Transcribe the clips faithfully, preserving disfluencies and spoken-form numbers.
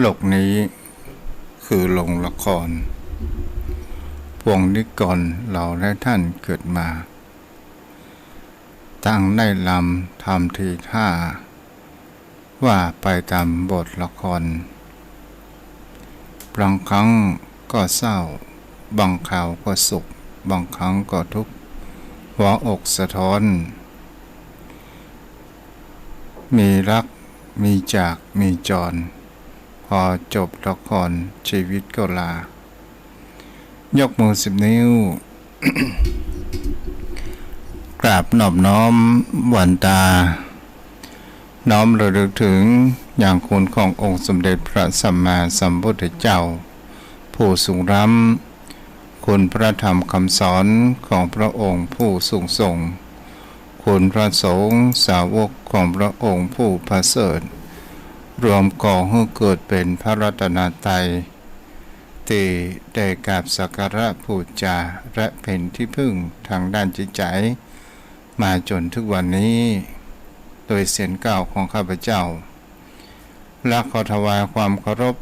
โลกนี้คือโรงละคร ปวงนิกรเราและท่านเกิดมา ต่างได้ลำทำทีท่า ว่าไปต๋ามบทละคร บางครั้งก็เศร้า บางคราวก็สุข บางครั้งก็ทุกข์ หัวอกสะท้อน มีรัก มีจาก มีจร พอจบละคร ชีวิตก็ลา ยกมือสิบนิ้ว กราบนอบน้อมหวั่นต๋า น้อมระลึกถึงยังคุณขององค์สมเด็จพระสัมมาสัมพุทธเจ้า ผู้สูงล้ำ คุณพระธรรมคำสอนของพระองค์ผู้สูงส่ง คุณพระสงฆ์สาวกของพระองค์ผู้ประเสริฐ รวมก่อหื้อเกิดเป๋นพระรัตนตรัย ตี้ได้กราบสักการะบูชาและเป๋นตี้พึ่งตางด้านจิตใจ๋ มาจ๋นถึงวันนี้ โดยเสียงกล่าวของข้าพเจ้า และขอถวายความเคารพ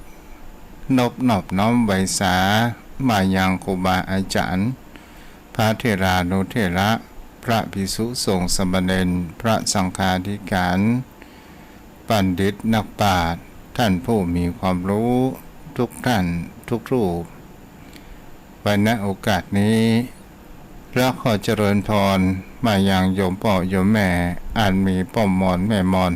นบนอบน้อมไหว้สา มายังครูบาอาจ๋ารย์ พระเถรานุเถระ พระภิกษุสงฆ์สามเณร พระสังฆาธิการ บัณฑิตนักปราชญ์ ท่านผู้มีความรู้ทุกท่านทุกรูป ไว้ ณ โอกาสนี้ และขอเจริญพรมายังโยมป้อโยมแม่ อันมีป้อมอนแม่มอน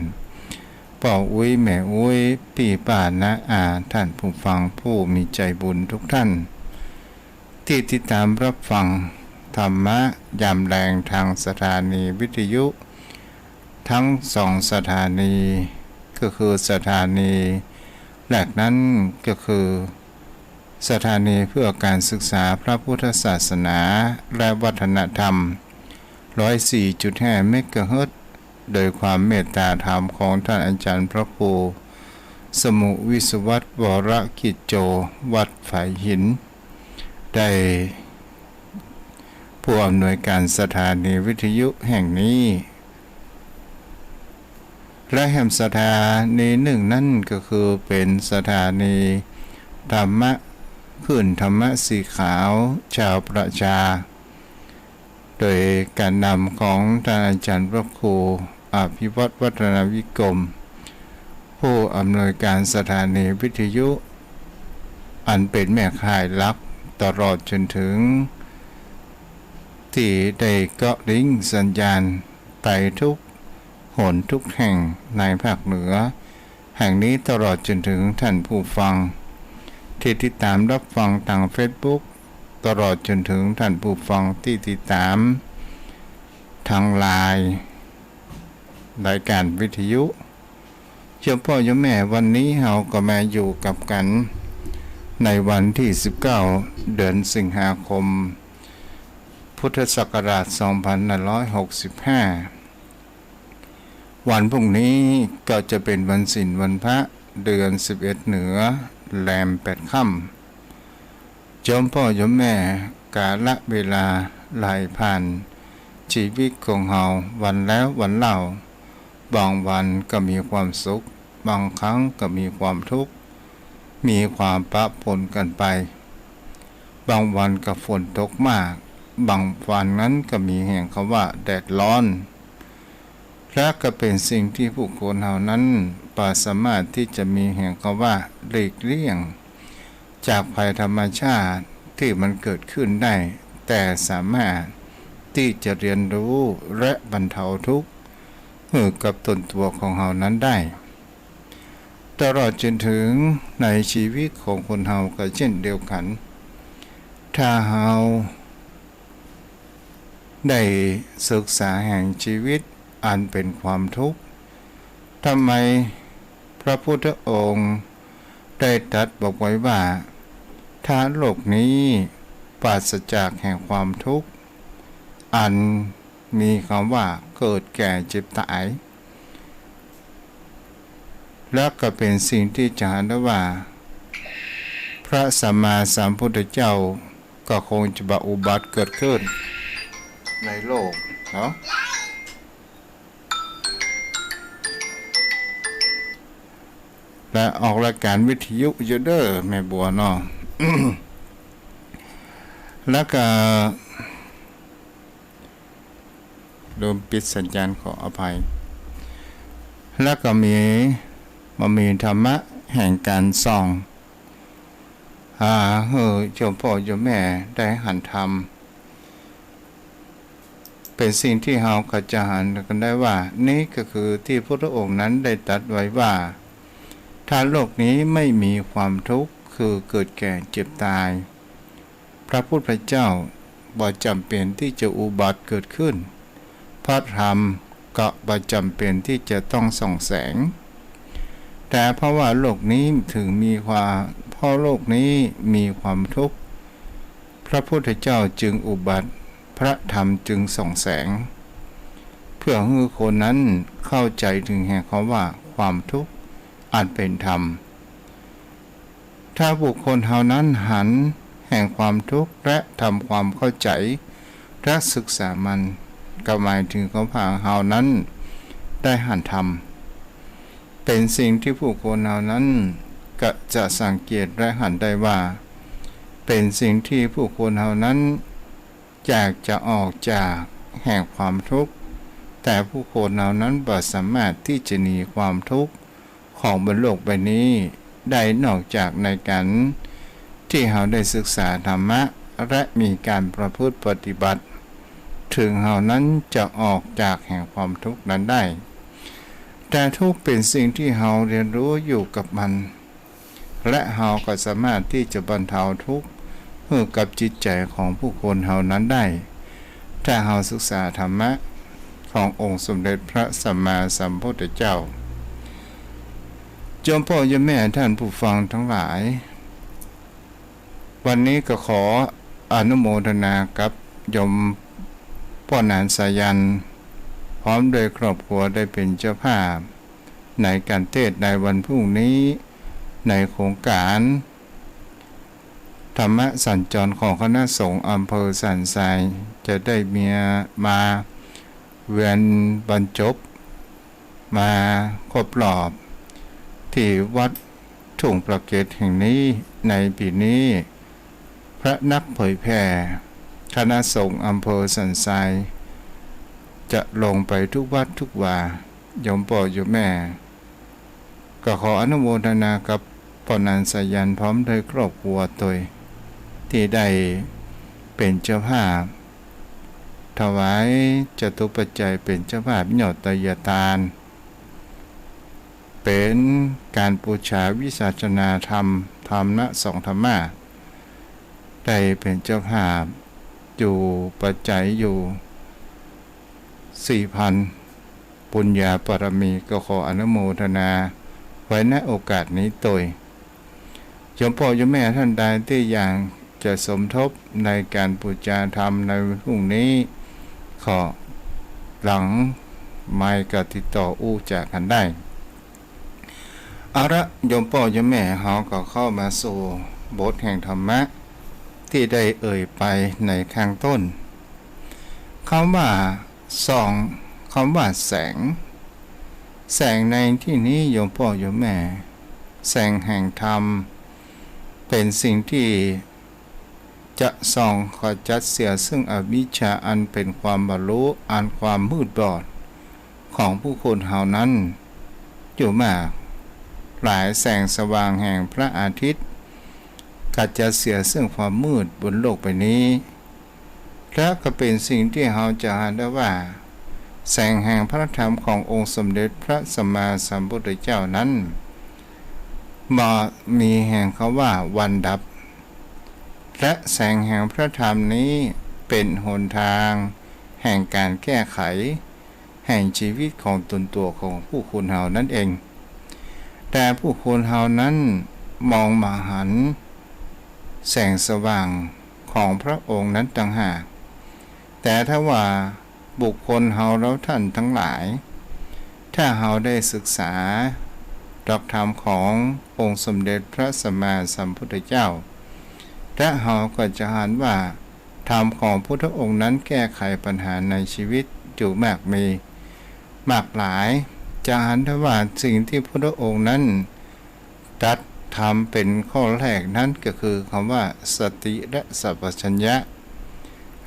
ป้ออุ๊ยแม่อุ๊ย ปี้ป้าน้าอา ท่านผู้ฟังผู้มีใจ๋บุญทุกท่าน ตี้ติดต๋ามรับฟังธรรมะยามแลงตางสถานีวิทยุ ตึงสองสถานี ก็คือสถานีแรกนั้นก็คือ สถานีเพื่อการศึกษาพระพุทธศาสนาและวัฒนธรรม ร้อยสี่จุดห้าเมกะเฮิรตซ์ โดยความเมตตาธรรมของท่านอาจ๋ารย์พระครู สมุห์ วิศวัฒน์ วรกิจโจ วัดฝายหิน ได้ ผู้อำนวยการสถานีวิทยุแห่งนี้ และแหมสถานีนึ่งนั้นก็คือเป๋นสถานีธรรมะ คลื่นธรรมะสีขาว ชาวประชา โดยก๋านนำของต้านอาจ๋ารย์พระครู อภิวัฒน์ วัฒนวิกรม ผู้อำนวยการสถานีวิทยุ อันเป๋นแม่ข่ายหลัก ตลอดจ๋นเถิง ตี้ได้เกาะลิงก์สัญญาณไปทุกหนทุกแห่งในภาคเหนือแห่งนี้ ตลอดจ๋นเถิงต้านผู้ฟังตี้ติดต๋ามรับฟังตางเฟซบุ๊ก ตลอดจ๋นเถิงต้านผู้ฟังตี้ติดต๋ามตางไลน์ รายก๋านวิทยุ โยมป้อโยมแม่ วันนี้เฮาก็มาอยู่กับกั๋นในวันตี้สิบเก้า เดือนสิงหาคม พุทธศักราชสองพันห้าร้อยหกสิบห้า วันพรุ่งนี้ก็จะเป๋นวันศีลวันพระ เดือนสิบเอ็ดเหนือ แรมแปดค่ำ โยมป้อโยมแม่ กาละเวลาไหลผ่าน ชีวิตของเฮาวันแล้ววันเล่า บางวันก็มีความสุข บางครั้งก็มีความทุกข์ มีความปะปนกั๋นไป บางวันก็ฝนตกมาก บางวันนั้นก็มีแหงกำว่าแดดร้อน และก็เป๋นสิ่งตี้ผู้คนเฮานั้นบ่สามารถตี้จะมีแหงกำว่าหลีกเลี่ยง จากภัยธรรมชาติตี้มันเกิดขึ้นได้ แต่สามารถตี้จะเรียนรู้และบรรเทาทุกข์หื้อกับตนตั๋วของเฮานั้นได้ ตลอดจ๋นเถิงในชีวิตของคนเฮาก็เจ้นเดียวกั๋น ถ้าเฮาได้ศึกษาแห่งชีวิตอันเป๋นความทุกข์ ทำไมพระพุทธองค์ได้ตรัสบอกไว้ว่า ถ้าโลกนี้ปราศจากแห่งความทุกข์ อันมีกำว่าเกิดแก่เจ็บต๋าย และก็เป๋นสิ่งตี้จะหันได้ว่า พระสัมมาสัมพุทธเจ้าก็คงจะบ่อุบัติเกิดขึ้นในโลกเนาะ และออกรายการวิทยุอยู่เด้อแม่บัวเนาะ แล้วก็ ลืมปิดสัญญาณ ขออภัย แล้วก็มี บ่ามีธรรมะแห่งการส่อง หาหื้อโยมป้อโยมแม่ได้หันธรรม เป๋นสิ่งตี้เฮาก็จะหันกั๋นได้ว่า นี้ก็คือตี้พุทธองค์นั้นได้ตรัสไว้ว่า ถ้าโลกนี้ไม่มีความทุกข์ คือเกิดแก่เจ็บตาย พระพุทธเจ้าบ่จ๋ำเป๋นตี้จะอุบัติเกิดขึ้น พระธรรมก็บ่จ๋ำเป๋นตี้จะต้องส่องแสง แต่เพราะว่าโลกนี้ถึงมีความ เพราะโลกนี้มีความทุกข์ พระพุทธเจ้าจึงอุบัติ พระธรรมจึงส่องแสง เพื่อหื้อคนนั้นเข้าใจ๋เถิงแห่งคำว่าความทุกข์อันเป๋นธรรม ถ้าบุคคลเฮานั้นหันแห่งความทุกข์และทำความเข้าใจ๋และศึกษามัน ก็หมายเถิงคำว่าเฮานั้นได้หันธรรม เป๋นสิ่งตี้บุคคลเฮานั้นก็จะสังเกตและหันได้ว่า เป๋นสิ่งตี้บุคคลเฮานั้นอยากจะออกจากแห่งความทุกข์ แต่บุคคลเฮานั้นบ่สามารถตี้จะหนีความทุกข์ของบนโลกใบนี้ได้นอกจากในการตี้เฮาได้ศึกษาธรรมะและมีการประพฤติปฏิบัติ เถิงเฮานั้นจะออกจากแห่งความทุกข์นั้นได้ แต่ทุกข์เป๋นสิ่งตี้เฮาเรียนรู้อยู่กับมัน และเฮาก็สามารถตี้จะบรรเทาทุกข์หื้อกับจิตใจ๋ของบุคคลเฮานั้นได้ ถ้าเฮาศึกษาธรรมะขององค์สมเด็จพระสัมมาสัมพุทธเจ้า โยมป้อโยมแม่ท่านผู้ฟังทั้งหลาย วันนี้ก็ขออนุโมทนากับโยมป้อหนานสายัณ พร้อมด้วยครอบครัวได้เป๋นเจ้าภาพ ในการเทศน์ในวันพรุ่งนี้ ในโครงการธรรมสัญจรของคณะสงฆ์อำเภอสันทราย จะได้มีมาเวียนบรรจบ มาครบรอบตี้วัดทุ่งปราเกตแห่งนี้ ในปี๋นี้ พระนักเผยแผ่คณะสงฆ์อำเภอสันทราย จะลงไปทุกวัดทุกวา โยมป้อโยมแม่ ก็ขออนุโมทนากับป้อหนานสายัณพร้อมด้วยครอบครัวตวย ตี้ได้เป๋นเจ้าภาพ ถวายจตุปัจจัยเป๋นเจ้าภาพยอดไตรยทาน เป๋นการปู๋จาวิสัชนาธรรม ธรรมะสองธรรมะ ได้เป๋นเจ้าภาพอยู่ปัจจัยอยู่สี่พัน ปุญญาบารมี ก็ขออนุโมทนาไว้ ณ โอกาสนี้ตวย โยมป้อโยมแม่ท่านใดตี้อยากจะสมทบในการปู๋จาธรรมในวันพรุ่งนี้ ก็หลังไมค์ก็ติดต่ออู้จ๋ากั๋นได้ เอาละ โยมป้อโยมแม่ เฮาก็เข้ามาสู่บทแห่งธรรมะตี้ได้เอ่ยไปในข้างต้น คำว่าส่อง คำว่าแสง แสงในตี้นี้โยมป้อโยมแม่ แสงแห่งธรรม เป๋นสิ่งตี้จะส่องขจัดเสียซึ่งอวิชชาอันเป๋นความบ่ฮู้ อันความมืดบอดของบุคคลเฮานั้นอยู่มากหลาย แสงสว่างแห่งพระอาทิตย์ขจัดเสียซึ่งความมืดบนโลกใบนี้ และก็เป๋นสิ่งตี้เฮาจะหันได้ว่า แสงแห่งพระธรรมขององค์สมเด็จพระสัมมาสัมพุทธเจ้านั้น บ่มีแห่งคำว่าวันดับ และแสงแห่งพระธรรมนี้เป๋นหนทางแห่งการแก้ไขแห่งชีวิตของตนตั๋วของบุคคลเฮานั้นเอง แต่บุคคลเฮานั้นมองบ่หันแสงสว่างของพระองค์นั้นต่างหาก แต่ถ้าว่าบุคคลเฮาเฮาท่านทั้งหลาย ถ้าเฮาได้ศึกษาหลักธรรมขององค์สมเด็จพระสัมมาสัมพุทธเจ้า และเฮาก็จะหันว่าธรรมของพุทธองค์นั้นแก้ไขปัญหาในชีวิตอยู่มากมีมากหลาย จะหันได้ว่าสิ่งตี้พุทธองค์นั้น ตรัสธรรมเป๋นข้อแรกนั้นก็คือคำว่าสติและสัมปชัญญะ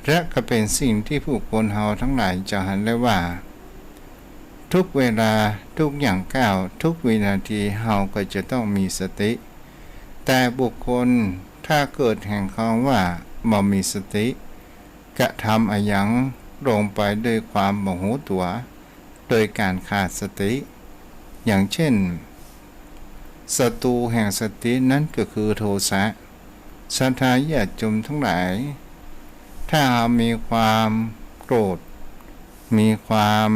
และก็เป๋นสิ่งตี้ผู้คนเฮาตังหลายจะหันได้ว่า ทุกเวลา ทุกย่างก้าว ทุกวินาที เฮาก็จะต้องมีสติ แต่บุคคลถ้าเกิดแห่งคำว่าบ่มีสติ กระทำอะหยังลงไปด้วยความบ่ฮู้ตั๋ว โดยก๋านขาดสติ อย่างเจ้น ศัตรูแห่งสตินั้นก็คือโทสะ ศรัทธาญาติโยมตังหลาย ถ้าเฮามีความโกรธ มีความ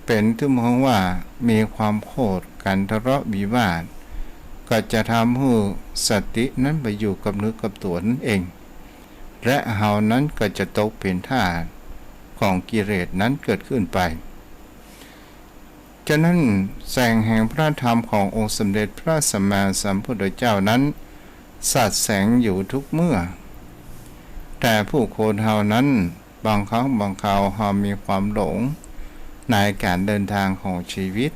เป๋นตี้มองว่ามีความโขดกันทะเลาะวิวาท ก็จะทำหื้อสตินั้นไปอยู่กับเนื้อกับตั๋วนั้นเอง และเฮานั้นก็จะตกเป๋นทาสของกิเลสนั้นเกิดขึ้นไป ฉะนั้นแสงแห่งพระธรรมขององค์สมเด็จพระสัมมาสัมพุทธเจ้านั้น สาดแสงอยู่ทุกเมื่อ แต่ผู้คนเฮานั้น บางครั้งบางคราวเฮามีความหลงในก๋านเดินทางของชีวิต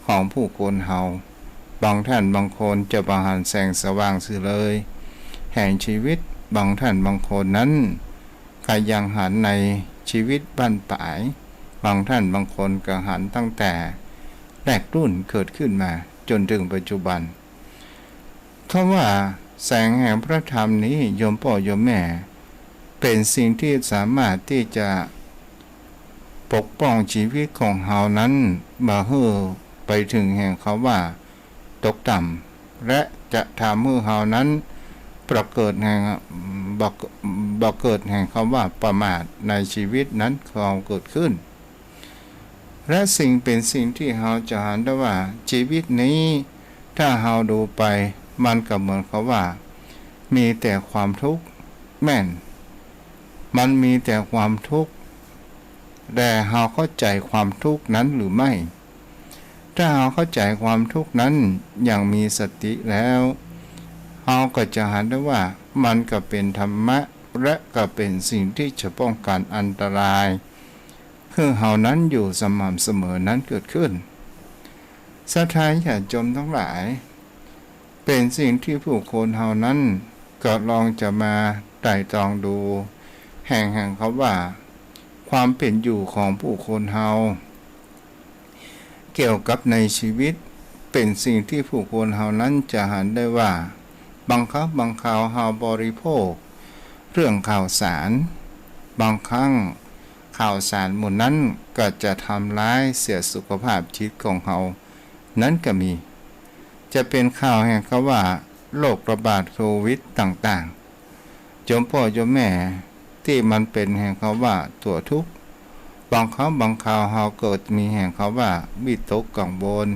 ของผู้คนเฮา บางท่านบางคนจะบ่หันแสงสว่างเสียเลย แห่งชีวิต บางท่านบางคนนั้นก็ยังหันในชีวิตบั้นปลาย บางท่านบางคนก็หันตั้งแต่แรกรุ่นเกิดขึ้นมาจ๋นเถิงปัจจุบัน คำว่าแสงแห่งพระธรรมนี้โยมป้อโยมแม่ เป๋นสิ่งตี้สามารถตี้จะปกป้องชีวิตของเฮานั้นบ่หื้อไปเถิงแห่งคำว่าตกต่ำ และจะทำหื้อเฮานั้นบ่เกิดแห่ง บ่ บ่เกิดแห่งคำว่าประมาทในชีวิตนั้นของเฮาเกิดขึ้น และสิ่งเป๋นสิ่งตี้เฮาจะหันได้ว่าชีวิตนี้ ถ้าเฮาดูไป มันก็เหมือนกับว่ามีแต่ความทุกข์ แม่น มันมีแต่ความทุกข์ แต่เฮาเข้าใจ๋ความทุกข์นั้นหรือไม่ ถ้าเฮาเข้าใจ๋ความทุกข์นั้นอย่างมีสติแล้ว เฮาก็จะหันได้ว่ามันก็เป๋นธรรมะ และก็เป๋นสิ่งตี้จะป้องกันอันตราย หื้อเฮานั้นอยู่สม่ำเสมอนั้นเกิดขึ้น ศรัทธาญาติโยมตังหลาย เป๋นสิ่งตี้ผู้คนเฮานั้นก็ลองจะมาไตร่ตรองดู แห่ง แห่งคำว่า ความเป๋นอยู่ของผู้คนเฮา เกี่ยวกับในชีวิต เป๋นสิ่งตี้ผู้คนเฮานั้นจะหันได้ว่า บางครั้งบางคราวเฮาบริโภคเรื่องข่าวสาร บางครั้งข่าวสารหมู่นั้นก็จะทำร้ายเสียสุขภาพจิตของเฮานั้นก็มี จะเป๋นข่าวแห่งคำว่าโรคระบาดโควิดต่างๆ โยมป้อโยมแม่ ตี้มันเป๋นแห่งคำว่าตั๋วทุกข์ บางครั้งบางคราวเฮาเกิดมีแห่งคำว่าวิตกกังวล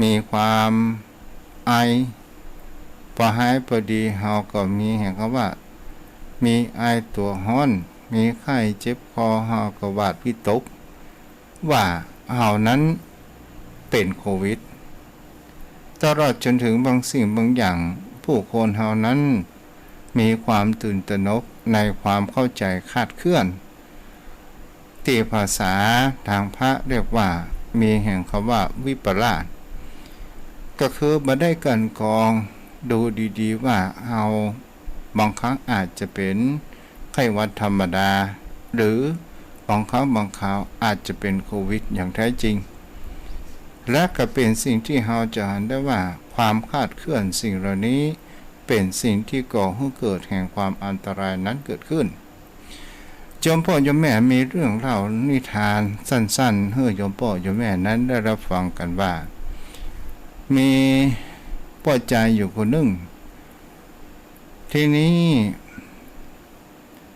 มีความไอ ปอหายปอดีเฮาก็มีแห่งคำว่า มีไอตั๋วฮ้อน มีไข้เจ็บคอ เฮาก็หวาดวิตก ว่าเฮานั้นเป๋นโควิด ตลอดจ๋นเถิงบางสิ่งบางอย่าง ผู้คนเฮานั้นมีความตื่นตระหนกในความเข้าใจ๋คลาดเคลื่อน ตี้ภาษาตางพระเรียกว่ามีแห่งคำว่าวิปลาส ก็คือบ่ได้กลั่นกรองดูดีๆ ว่าเฮา บางครั้งอาจจะเป๋นไข้หวัดธรรมดา หรือบางครั้งบางคราวอาจจะเป๋นโควิดอย่างแท้จริง และก็เป๋นสิ่งตี้เฮาจะหันได้ว่าความคลาดเคลื่อนสิ่งเหล่านี้เป๋นสิ่งตี้ก่อหื้อเกิดแห่งความอันตรายนั้นเกิดขึ้น โยมป้อโยมแม่มีเรื่องเล่านิทานสั้นๆ หื้อโยมป้อโยมแม่นั้นได้รับฟังกั๋นว่า มีป้อจายอยู่คนนึ่ง ทีนี้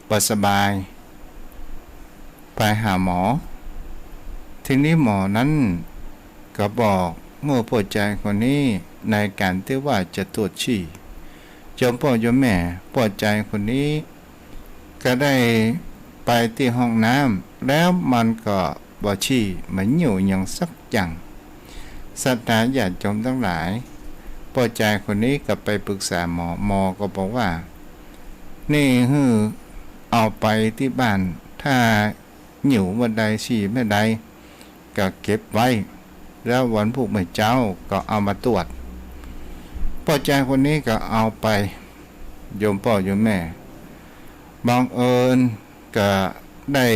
บ่สบาย ไปหาหมอ ทีนี้หมอนั้นก็บอกหื้อป้อจายคนนี้ในก๋านตี้ว่าจะตรวจฉี่ โยมป้อโยมแม่ ป้อจายคนนี้ก็ได้ไปตี้ห้องน้ำ แล้วมันก็บ่ฉี่ บ่หิ้วหยังสักอย่าง ศรัทธาญาติโยมตังหลาย ป้อจายคนนี้ก็ไปปรึกษาหมอ หมอก็บอกว่า นี่หื้อเอาไปตี้บ้าน ถ้าหิ้วเมื่อใด ฉี่เมื่อใด ก็เก็บไว้ แล้ววันพูกเมื่อเจ๊าก็เอามาตรวจ ป้อจายคนนี้ก็เอาไป โยมป้อโยมแม่ บังเอิญก็ได้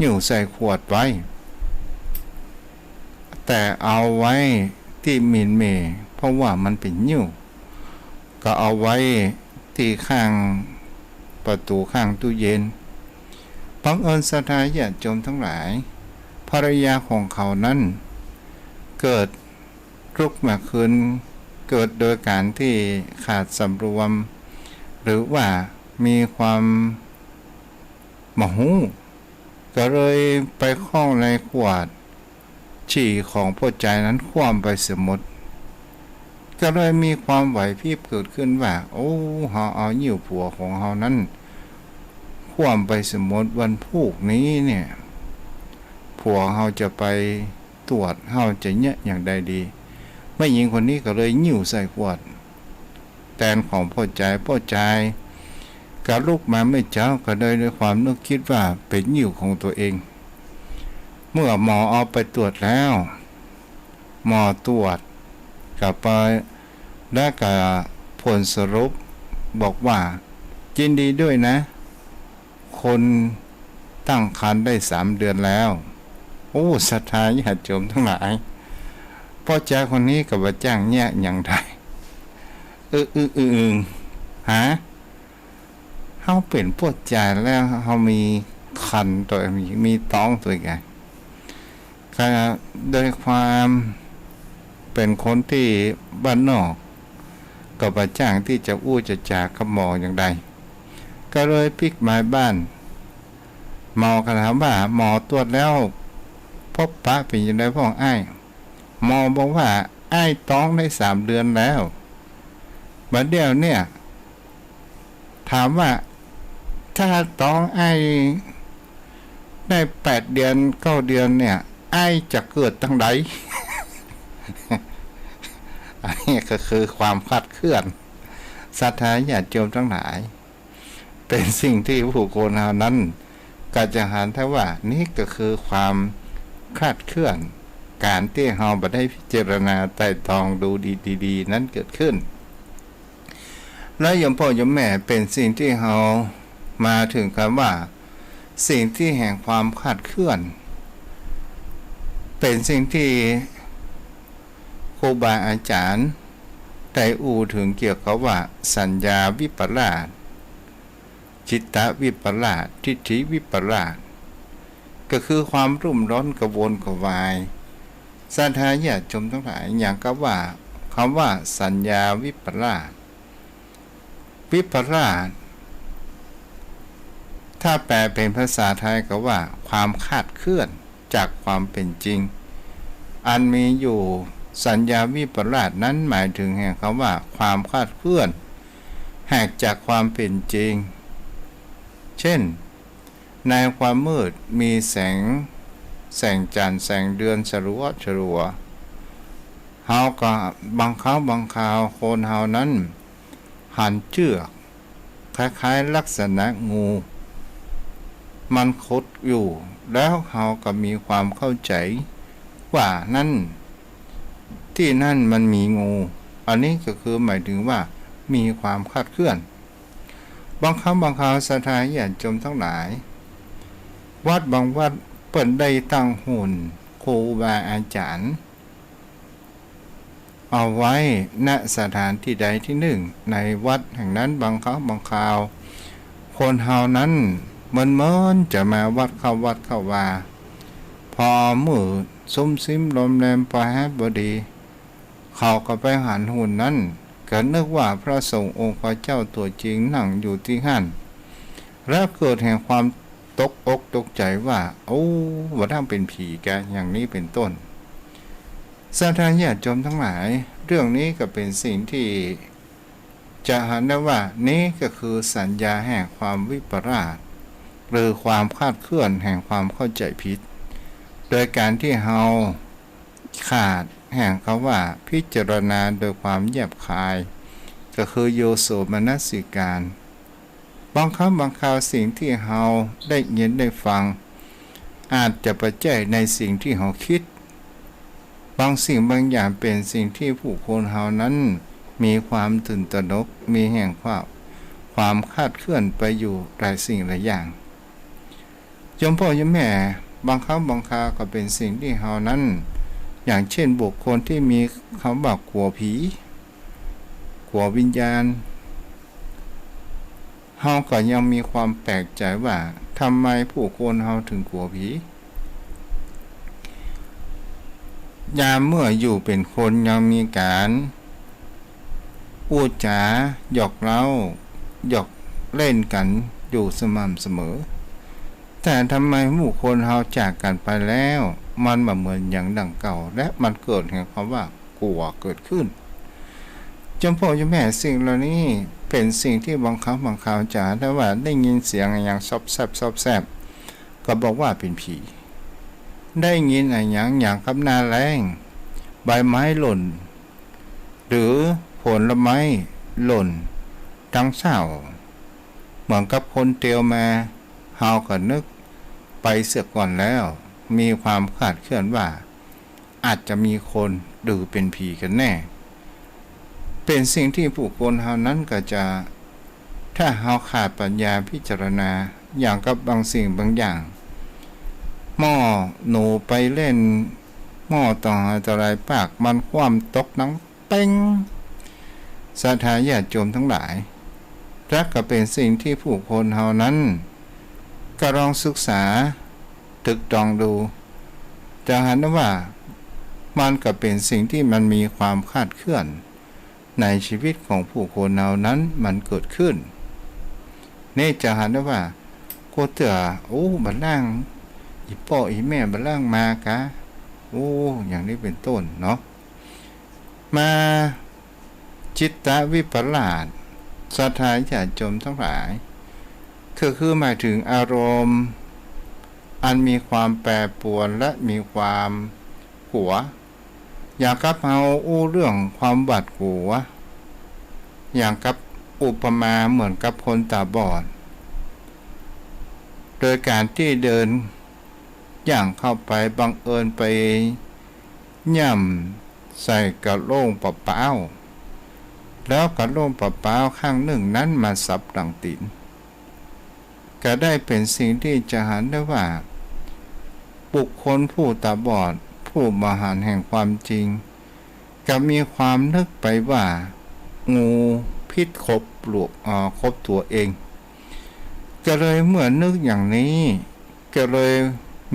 หิ้วใส่ขวดไว้ แต่เอาไว้ตี้หมิ่นเหม่ เพราะว่ามันเป๋นหิ้ว ก็เอาไว้ตี้ข้างประตู๋ข้างตู้เย็น บังเอิญศรัทธาญาติโยมตังหลาย ภรรยาของเขานั้นเกิดลุกมาคืน เกิดโดยก๋านตี้ขาดสำรวม หรือว่ามีความบ่ฮู้ ก็เลยไปข้องในขวดฉี่ของป้อจายนั้นคว่ำไปเสียหมด ก็เลยมีความไหวพริบเกิดขึ้นว่า โอ้ เฮาเอาหิ้วผัวของเฮานั้นคว่ำไปเสียหมด วันพูกนี้เนี่ย ผัวเฮาจะไปตรวจ เฮาจะเยียะอย่างใดดี แม่ญิงคนนี้ก็เลยหิ้วใส่ขวด แตนของป้อจาย ป้อจายก็ลุกมาเมื่อเจ๊าก็เลยด้วยความนึกคิดว่าเป๋นหิ้วของตั๋วเอง เมื่อหมอเอาไปตรวจแล้ว หมอตรวจก็ไป แล้วก็ผลสรุปบอกว่า ยินดีด้วยนะ คนตั้งครรภ์ได้สามเดือนแล้ว โอ้ ศรัทธาญาติโยมตังหลาย ป้อจายคนนี้ก็บ่จ้างเยียะอย่างใด เออ อึ้ง อึ้ง อึ้ง ฮะ เฮาเป๋นป้อจายแล้วเฮามีครรภ์ตวย มี มีต๊องตวยไง ก็โดยความเป๋นคนตี้บ้านนอก ก็บ่จ้างตี้จะอู้จะจ๋ากับหมออย่างใด ก็เลยปิ๊กหมายบ้าน หมอก็ถามว่า หมอตรวจแล้วพบปะเป๋นอย่างใดพ่องอ้าย หมอบอกว่า อ้ายต๊องได้สามเดือนแล้ว บัดเดี๋ยวเนี่ย ถามว่า ถ้าต๊องอ้ายได้แปดเดือน เก้าเดือนเนี่ย อ้ายจะเกิดตังใด อันนี้ก็คือความคลาดเคลื่อน ศรัทธาญาติโยมตังหลาย เป๋นสิ่งตี้บุคคลเฮานั้นก็จะหันได้ว่า นี่ก็คือความคลาดเคลื่อน ก๋านตี้เฮาบ่ได้พิจารณาไตร่ตรองดูดีๆ นั้นเกิดขึ้น แล้วโยมป้อโยมแม่ เป๋นสิ่งตี้เฮามาเถิงกำว่า สิ่งตี้แห่งความคลาดเคลื่อน เป๋นสิ่งตี้ครูบาอาจ๋ารย์ได้อู้เถิงเกี่ยวกับว่า สัญญาวิปลาส จิตตวิปลาส ทิฏฐิวิปลาส ก็คือความรุ่มร้อนกระวนกระวาย ศรัทธาญาติโยมตังหลาย อย่างกับว่า กำว่าสัญญาวิปลาส วิปลาส ถ้าแปลเป๋นภาษาไทยก็ว่า ความคลาดเคลื่อนจากความเป๋นจริง อันมีอยู่ สัญญาวิปลาสนั้นหมายเถิงแห่งกำว่า ความคลาดเคลื่อน แหกจากความเป๋นจริง เช่น ในความมืดมีแสง แสงจันทร์แสงเดือนสลัวสลัว เฮาก็บางครั้งบางคราวคนเฮานั้นหันเจื้อก คล้ายๆ ลักษณะงู มันขดอยู่ แล้วเฮาก็มีความเข้าใจ๋ว่านั้น ตี้นั้นมันมีงู อันนี้ก็คือหมายเถิงว่ามีความคลาดเคลื่อน บางครั้งบางคราวศรัทธาญาติโยมตังหลาย วัดบางวัดเปิ้นได้ตั้งหุ่นครูบาอาจ๋ารย์ เอาไว้ ณ สถานตี้ใดตี้นึ่งในวัดแห่งนั้น บางครั้งบางคราว คนเฮานั้นเมินๆ จะมาวัดเข้าวัดเข้าวา พอมืดซุ่มซิมลมแลมปอแฮดบ่ดี เขาก็ไปหันหุ่นนั้น ก็นึกว่าพระสงฆ์องค์พระเจ้าตั๋วจริงนั่งอยู่ตี้หั้น แล้วเกิดแห่งความตกอกตกใจ๋ว่า โอ้ บ่าดั้งเป๋นผีแก อย่างนี้เป๋นต้น ศรัทธาญาติโยมตังหลาย เรื่องนี้ก็เป๋นสิ่งตี้จะหันได้ว่า นี้ก็คือสัญญาแห่งความวิปลาส หรือความคลาดเคลื่อนแห่งความเข้าใจ๋ผิด โดยก๋านตี้เฮาขาดแห่งกำว่าพิจารณาโดยความแยบคาย ก็คือโยโสมนสิการ บางครั้งบางคราวสิ่งตี้เฮาได้ยินได้ฟัง อาจจะบ่ใจ้ในสิ่งตี้เฮาคิด บางสิ่งบางอย่างเป๋นสิ่งตี้ผู้คนเฮานั้นมีความตื่นตระหนก มีแห่งความ ความคลาดเคลื่อนไปอยู่หลายสิ่งหลายอย่าง โยมป้อโยมแม่ บางครั้งบางคราวก็เป๋นสิ่งตี้เฮานั้น อย่างเช่นบุคคลตี้มีกำว่ากั๋วผี กั๋ววิญญาณ เฮาก็ยังมีความแปลกใจ๋ว่า ทำไมผู้คนเฮาเถิงกั๋วผี ยามเมื่ออยู่เป๋นคนยังมีก๋านอู้จ๋าหยอกเย้า หยอกเล่นกั๋นอยู่สม่ำเสมอ แต่ทำไมผู้คนเฮาจากกั๋นไปแล้ว มันบ่เหมือนอย่างดั่งเก่า และมันเกิดแห่งความว่ากั๋วเกิดขึ้น โยมป้อโยมแม่ สิ่งเหล่านี้เป๋นสิ่งตี้บางครั้งบางคราวจะได้ว่าได้ยินเสียงอะหยังซอบแซบซอบแซบ ก็บอกว่าเป๋นผี ได้ยินอะหยังอย่างกับหน้าแล้ง ใบไม้หล่น หรือผลไม้หล่นตังเส้า เหมือนกับคนเตียวมา เฮาก็นึกไปเสียก่อนแล้ว มีความคลาดเคลื่อนว่า อาจจะมีคนหรือเป๋นผีกั๋นแน่ เป๋นสิ่งตี้ผู้คนเฮานั้นก็จะ ถ้าเฮาขาดปัญญาพิจารณา อย่างกับบางสิ่งบางอย่าง หม้อหนูไปเล่น หม้อต่อหาตะหลายปาก มันคว่ำตกดังเป๊ง ศรัทธาญาติโยมตังหลาย และก็เป๋นสิ่งตี้ผู้คนเฮานั้น ก็ลองศึกษาตรึกตรองดู จะหันว่ามันก็เป๋นสิ่งตี้มันมีความคลาดเคลื่อน ในชีวิตของผู้คนเฮานั้นมันเกิดขึ้น นี่จะหันได้ว่า กั๋วเตื้อ โอ้ บ่าล่าง อี่ป้ออี่แม่บ่าล่างมากา โอ้ อย่างนี้เป๋นต้นเนาะ มา จิตตวิปลาส ศรัทธาญาติโยมตังหลาย ก็คือหมายเถิงอารมณ์ อันมีความแปรปรวนและมีความกั๋ว อย่างกับเฮาอู้เรื่องความหวาดกั๋ว อย่างกับอุปมาเหมือนกับคนต๋าบอด โดยก๋านตี้เดินย่างเข้าไปบังเอิญไปย่ำใส่กระโหลงปะป๊าว แล้วกระโหลงปะป๊าวข้างนึ่งนั้นมาสับดั่งตี๋น ก็ได้เป๋นสิ่งตี้จะหันได้ว่า บุคคลผู้ต๋าบอด ผู้บ่หันแห่งความจริง ก็มีความนึกไปว่า งูพิษขบหลวก เอ่อ ขบตั๋วเอง ก็เลยเมื่อนึกอย่างนี้ ก็เลย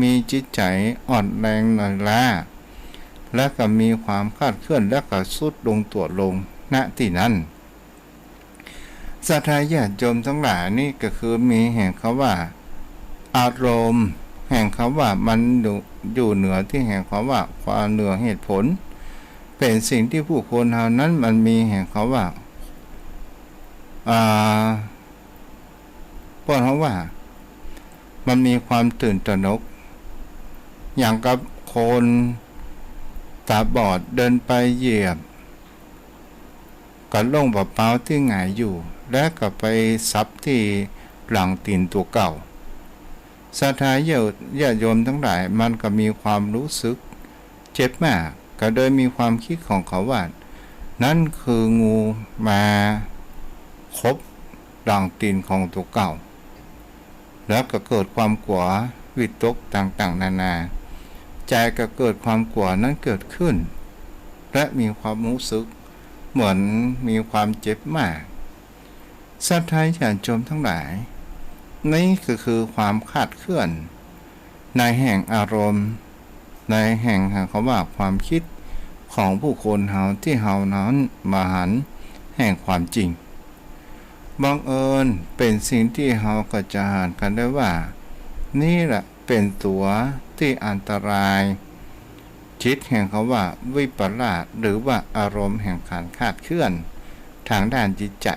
มีจิตใจ๋อ่อนแรงหน่อยล้า และก็มีความคลาดเคลื่อน และก็ทรุดลงตั๋วลง ณ ตี้นั้น ศรัทธาญาติโยมตังหลาย นี่ก็คือมีแห่งคำว่า อารมณ์ แห่งคำว่ามันอยู่ อยู่เหนือตี้แห่งคำว่าความเหนือเหตุผล เป๋นสิ่งตี้ผู้คนเฮานั้นมันมีแห่งคำว่า อ่า เปิ้นฮ้องว่า มันมีความตื่นตระหนก อย่างกับคนต๋าบอดเดินไปเหยียบ กระโหลงปะป๊าวตี้หงายอยู่ และก็ไปสับตี้หลังตี๋นตั๋วเก่า ศรัทธาญาติโยมตังหลาย มันก็มีความฮู้สึกเจ็บมาก ก็เลยมีความกึ๊ดของเขาว่า นั้นคืองูมาขบหลังตี๋นของตั๋วเก่า แล้วก็เกิดความกั๋ววิตกต่างๆ นานา ใจ๋ก็เกิดความกั๋วนั้นเกิดขึ้น และมีความฮู้สึกเหมือนมีความเจ็บมาก ศรัทธาญาติโยมตังหลาย นี่ก็คือความคลาดเคลื่อนในแห่งอารมณ์ ในแห่ง หาคำว่าความกึ๊ดของผู้คนเฮาตี้เฮานั้นบ่หันแห่งความจริง บังเอิญเป๋นสิ่งตี้เฮาก็จะหันกั๋นได้ว่า นี่แหละเป๋นตั๋วตี้อันตราย จิตแห่งคำว่าวิปลาส หรือว่าอารมณ์แห่งก๋านคลาดเคลื่อนตางด้านจิตใจ๋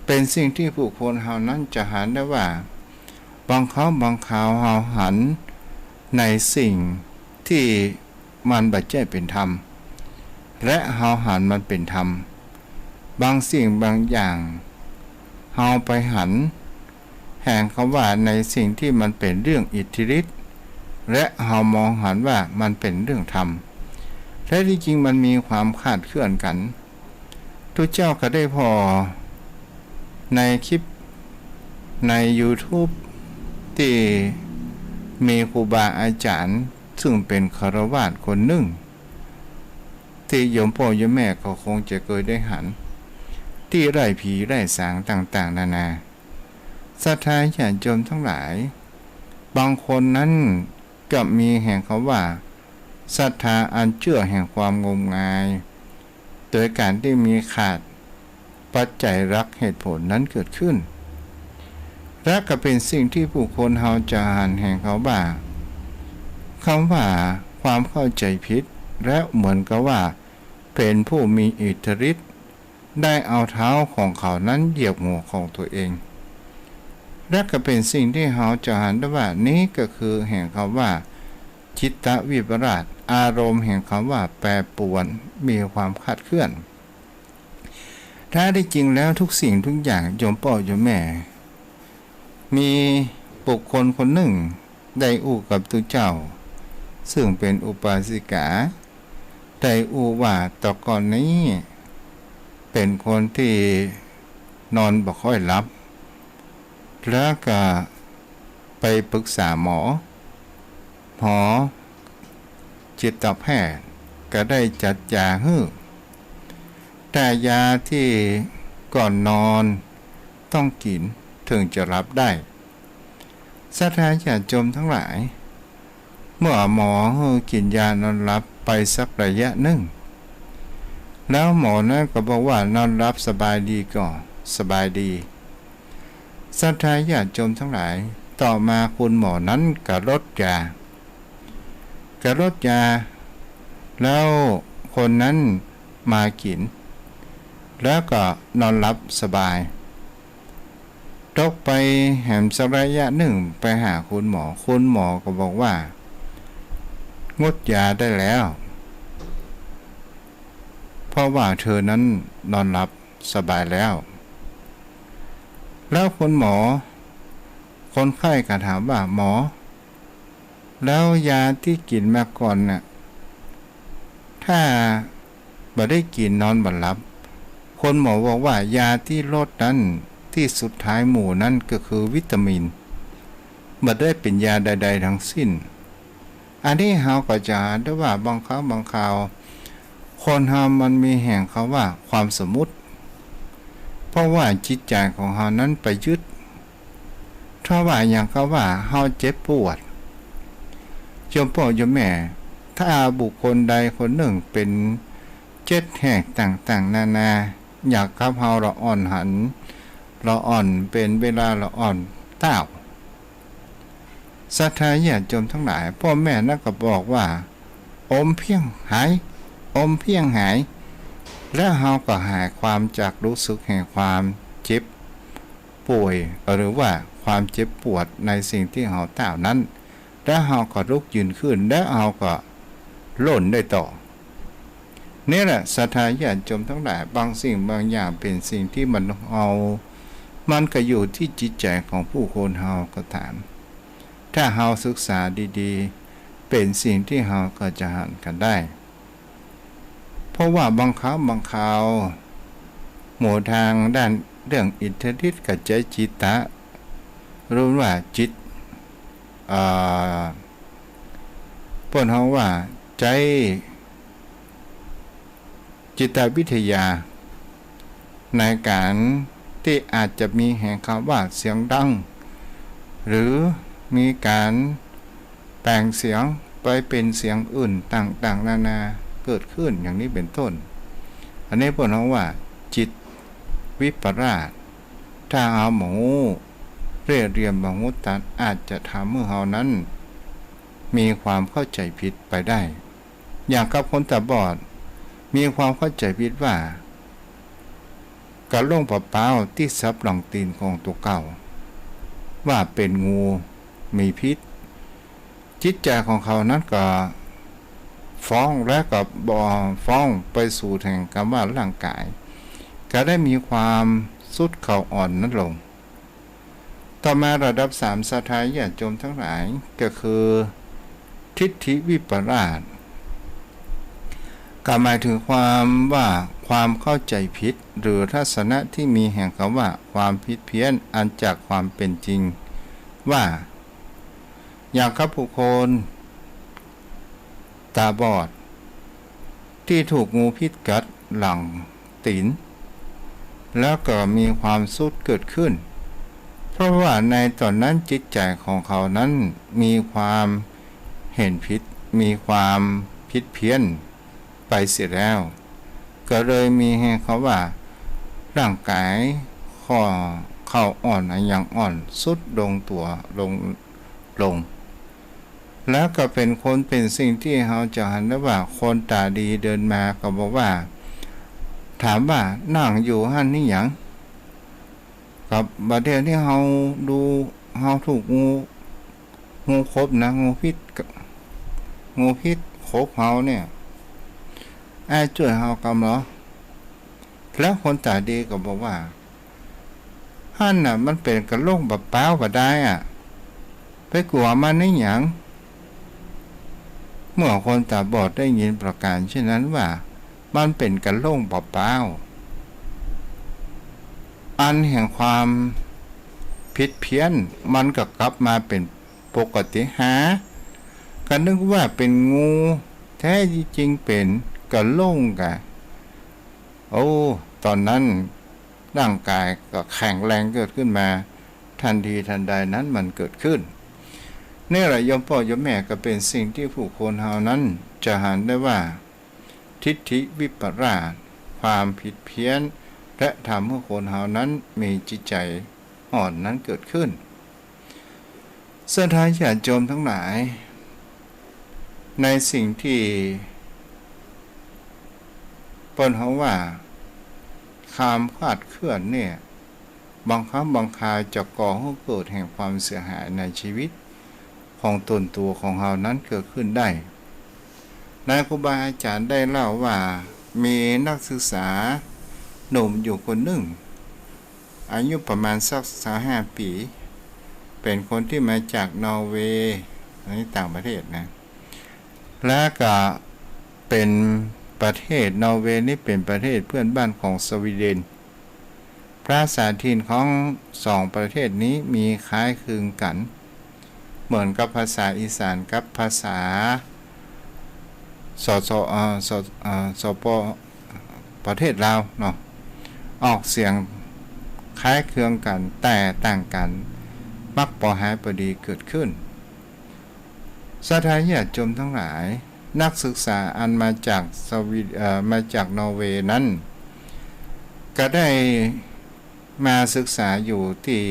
เป๋นสิ่งตี้ผู้คนเฮานั้นจะหันได้ว่า บางครั้งบางคราวเฮาหันในสิ่งตี้มันบ่ใจ้เป๋นธรรม และเฮาหันมันเป๋นธรรม บางสิ่งบางอย่าง เฮาไปหัน แห่งกำว่าในสิ่งตี้มันเป๋นเรื่องอิทธิฤทธิ์ และเฮามองหันว่ามันเป๋นเรื่องธรรม แท้ตี้จริงมันมีความคลาดเคลื่อนกั๋น ตุ๊เจ้าก็ได้ผ่อในคลิปในยูทูบตี้มีครูบาอาจ๋ารย์ซึ่งเป๋นฆราวาสคนนึ่ง ตี้โยมป้อโยมแม่ก็คงจะเกยได้หัน ตี้ไล่ผีไล่สางต่างๆ นานา ศรัทธาญาติโยมตังหลาย บางคนนั้นก็มีแห่งกำว่าศรัทธาอันเจื้อแห่งความงมงาย โดยก๋านตี้มีขาดปัจจัยหลักเหตุผลนั้นเกิดขึ้น และก็เป๋นสิ่งตี้บุคคลเฮาจะหันแห่งกำว่า กำว่าความเข้าใจ๋ผิด และเหมือนกับว่าเป๋นผู้มีอิทธิฤทธิ์ ได้เอาเท้าของเขานั้นเหยียบหัวของตัวเอง และก็เป๋นสิ่งตี้เฮาจะหันได้ว่านี้ก็คือแห่งกำว่า จิตตวิปลาส อารมณ์แห่งกำว่าแปรปรวน มีความคลาดเคลื่อน แท้ตี้จริงแล้วทุกสิ่งทุกอย่างโยมป้อโยมแม่ มีบุคคลคนนึ่งได้อู้กับตุ๊เจ้า ซึ่งเป๋นอุบาสิกา ได้อู้ว่าแต่ก่อนนี้เป๋นคนตี้นอนบ่ค่อยหลับ แล้วก็ไปปรึกษาหมอ หมอจิตแพทย์ก็ได้จัดยาหื้อ แต่ยาตี้ก่อนนอนต้องกิ๋นเถิงจะหลับได้ ศรัทธาญาติโยมตังหลาย เมื่อหมอหื้อกิ๋นยานอนหลับไปสักระยะนึ่ง แล้วหมอนั้นก็บอกว่านอนหลับสบายดีก่อ สบายดี ศรัทธาญาติโยมตังหลาย ต่อมาคุณหมอนั้นก็ลดยา ก็ลดยา แล้วคนนั้นมากิ๋น แล้วก็นอนหลับสบาย ตกไปแหมสักระยะนึ่งไปหาคุณหมอ คุณหมอก็บอกว่า งดยาได้แล้ว เพราะว่าเธอนั้นนอนหลับสบายแล้ว แล้วคุณหมอ คนไข้ก็ถามว่า หมอ แล้วยาตี้กิ๋นมาก่อนน่ะ ถ้าบ่ได้กิ๋นนอนบ่หลับ คุณหมอบอกว่ายาตี้ลดนั้น ตี้สุดท้ายหมู่นั้นก็คือวิตามิน บ่ได้เป๋นยาใดๆ ทั้งสิ้น อันนี้เฮาก็จะหันได้ว่าบางครั้งบางคราว คนเฮามันมีแห่งกำว่าความสมมุติ เพราะว่าจิตใจ๋ของเฮานั้นไปยึด ถ้าว่าอย่างกำว่าเฮาเจ็บปวด โยมป้อโยมแม่ ถ้าบุคคลใดคนนึ่งเป๋นเจ็ดแห่งต่างๆ นานา อย่างกับเฮาละอ่อนหัน ละอ่อนเป๋นเวลาละอ่อนเต๊า ศรัทธาญาติโยมตังหลาย ป้อแม่นั้นก็บอกว่า อมเพียงหาย อมเพียงหาย แล้วเฮาก็หายความจากรู้สึกแห่งความเจ็บป่วย หรือว่าความเจ็บปวดในสิ่งตี้เฮาเต๊านั้น แล้วเฮาก็ลุกยืนขึ้น แล้วเฮาก็ล่นได้ต่อ นี่แหละศรัทธาญาติโยมตังหลาย บางสิ่งบางอย่างเป๋นสิ่งตี้มันเฮา มันก็อยู่ตี้จิตใจ๋ของผู้คนเฮาก็ต๋าม ถ้าเฮาศึกษาดีๆ เป๋นสิ่งตี้เฮาก็จะหันกั๋นได้ เพราะว่าบางครั้งบางคราว หมู่ทางด้านเรื่องอิทธิฤทธิ์กับใจ๊จิตตะ หรือว่าจิต อ่า เปิ้นฮ้องว่าใจ๊จิตวิทยา ในก๋านตี้อาจจะมีแห่งกำว่าเสียงดัง หรือมีก๋านแป๋งเสียงไปเป๋นเสียงอื่นต่างๆ นานาเกิดขึ้นอย่างนี้เป๋นต้น อันนี้เปิ้นฮ้องว่าจิตวิปลาส ถ้าเฮาบ่ฮู้เล่ห์เหลี่ยมบ่ฮู้ตัด อาจจะทำหื้อเฮานั้นมีความเข้าใจ๋ผิดไปได้ อย่างกับคนต๋าบอด มีความเข้าใจ๋ผิดว่า กะด้งปะป๊าวตี้สับหลังตี๋นของตั๋วเก่า ว่าเป๋นงูมีพิษ จิตใจ๋ของเขานั้นก็ฟ้องและก็บ่ฟ้องไปสู่แห่งกำว่าร่างก๋าย ก็ได้มีความทรุดเข่าอ่อนนั้นลง แต ต่อมาระดับสาม ศรัทธาญาติโยมทั้งหลาย ก็คือ ทิฏฐิวิปลาส ก็หมายถึงความว่าความเข้าใจ๋ผิด หรือทัศนะตี้มีแห่งกำว่าความผิดเพี้ยนอันจากความเป๋นจริง ว่า อย่างกับบุคคลต๋าบอด ตี้ถูกงูพิษกัดหลังตี๋น แล้วก็มีความสุดเกิดขึ้น เพราะว่าในต๋อนนั้นจิตใจ๋ของเขานั้นมีความเห็นผิด มีความผิดเพี้ยนไปเสียแล้ว ก็เลยมีแห่งกำว่าร่างก๋ายข้อ ข้ออ่อนอะ ยังอ่อนสุดลงตั๋วลง ลง แล้วก็เป๋นคนเป๋นสิ่งตี้เฮาจะหันได้ว่าคนต๋าดีเดินมาก็บอกว่า ถามว่า "นั่งอยู่หั้นนี้หยัง" กับบ่าเดี่ยวนี้เฮาดู เฮาถูกงู งูขบนะ งูพิษ งูพิษขบเฮาเนี่ย อ้ายจ้วยเฮากำลอ แล้วคนต๋าดีก็บอกว่า หั้นน่ะมันเป๋นกะโหลงเปล่าๆ บ่ดายอะ ไปกั๋วมันนี้หยัง เมื่อคนต๋าบอดได้ยินประก๋านเช่นนั้นว่า มันเป๋นกะโหลงเปล่าๆ อันแห่งความผิดเพี้ยน มันก็กลับมาเป๋นปกติหา ก็นึกว่าเป๋นงู แท้จริงเป๋นกะโหลงกะ โอ้ ต๋อนนั้นร่างก๋ายก็แข็งแรงเกิดขึ้นมา ทันทีทันใดนั้นมันเกิดขึ้น นี่แหละโยมป้อโยมแม่ ก็เป๋นสิ่งตี้ผู้คนเฮานั้นจะหันได้ว่า ทิฏฐิวิปลาส ความผิดเพี้ยน และทำหื้อคนเฮานั้นมีจิตใจ๋อ่อนนั้นเกิดขึ้น ศรัทธาญาติโยมทั้งหลาย ในสิ่งตี้เปิ้นฮ้องว่า ความคลาดเคลื่อนเนี่ย บางครั้งบางคราวจะก่อหื้อเกิดแห่งความเสียหายในชีวิตของตนตั๋วของเฮานั้นเกิดขึ้นได้ ในครูบาอาจ๋ารย์ได้เล่าว่า มีนักศึกษาหนุ่มอยู่คนนึ่ง อายุประมาณสักซาวห้าปี๋ เป๋นคนตี้มาจากนอร์เวย์ อันนี้ต่างประเทศนะ และก็เป๋นประเทศ นอร์เวย์นี่เป๋นประเทศเปื้อนบ้านของสวีเดน ภาษาถิ่นของสองประเทศนี้มีคล้ายคลึงกั๋น เหมือนกับภาษาอีสานกับภาษา ส ส เอ่อ ส เอ่อ ส ป ประเทศลาวเนาะ ออกเสียงคล้ายคลึงกั๋น แต่ต่างกั๋น มักบ่หายบ่ดีเกิดขึ้น ศรัทธาญาติโยมทั้งหลาย นักศึกษาอันมาจากสวี เอ่อ มาจากนอร์เวย์นั้น ก็ได้มาศึกษาอยู่ตี้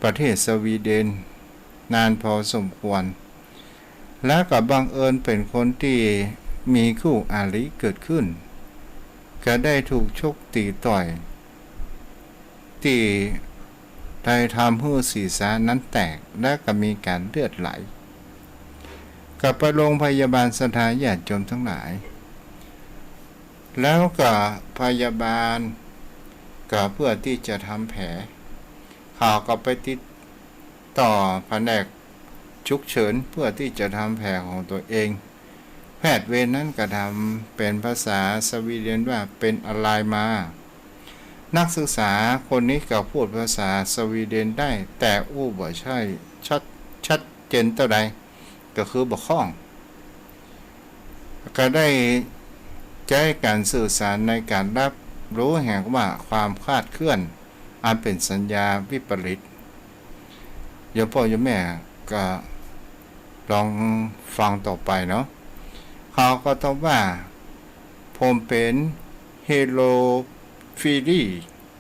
ประเทศสวีเดนนานพอสมควร แล้วก็บังเอิญเป๋นคนตี้มีคู่อาริเกิดขึ้น ก็ได้ถูกชกตี๋ต่อย ตี้ได้ทำหื้อศีรษะนั้นแตก และก็มีก๋านเลือดไหล ก็ไปโรงพยาบาล ศรัทธาญาติโยมทั้งหลาย แล้วก็พยาบาลก็เพื่อตี้จะทำแผล เขาก็ไปติดต่อแผนก ฉุกเฉินเพื่อตี้จะทำแผลของตั๋วเอง แพทย์เวรนั้นก็ถามเป๋นภาษาสวีเดนว่า "เป๋นอะไลมา" นักศึกษาคนนี้ก็พูดภาษาสวีเดนได้ แต่อู้บ่ใจ้ชัด ชัดเจนเต้าใด ก็คือบ่คล่อง ก็ได้ใจ๊ก๋านสื่อสารในก๋านฮับฮู้แหมว่าความคลาดเคลื่อน อันเป๋นสัญญาวิปริต โยมป้อโยมแม่ก็ลองฟังต่อไปเนาะ เขาก็ตอบว่า "ผมเป็นฮีโมฟีเลีย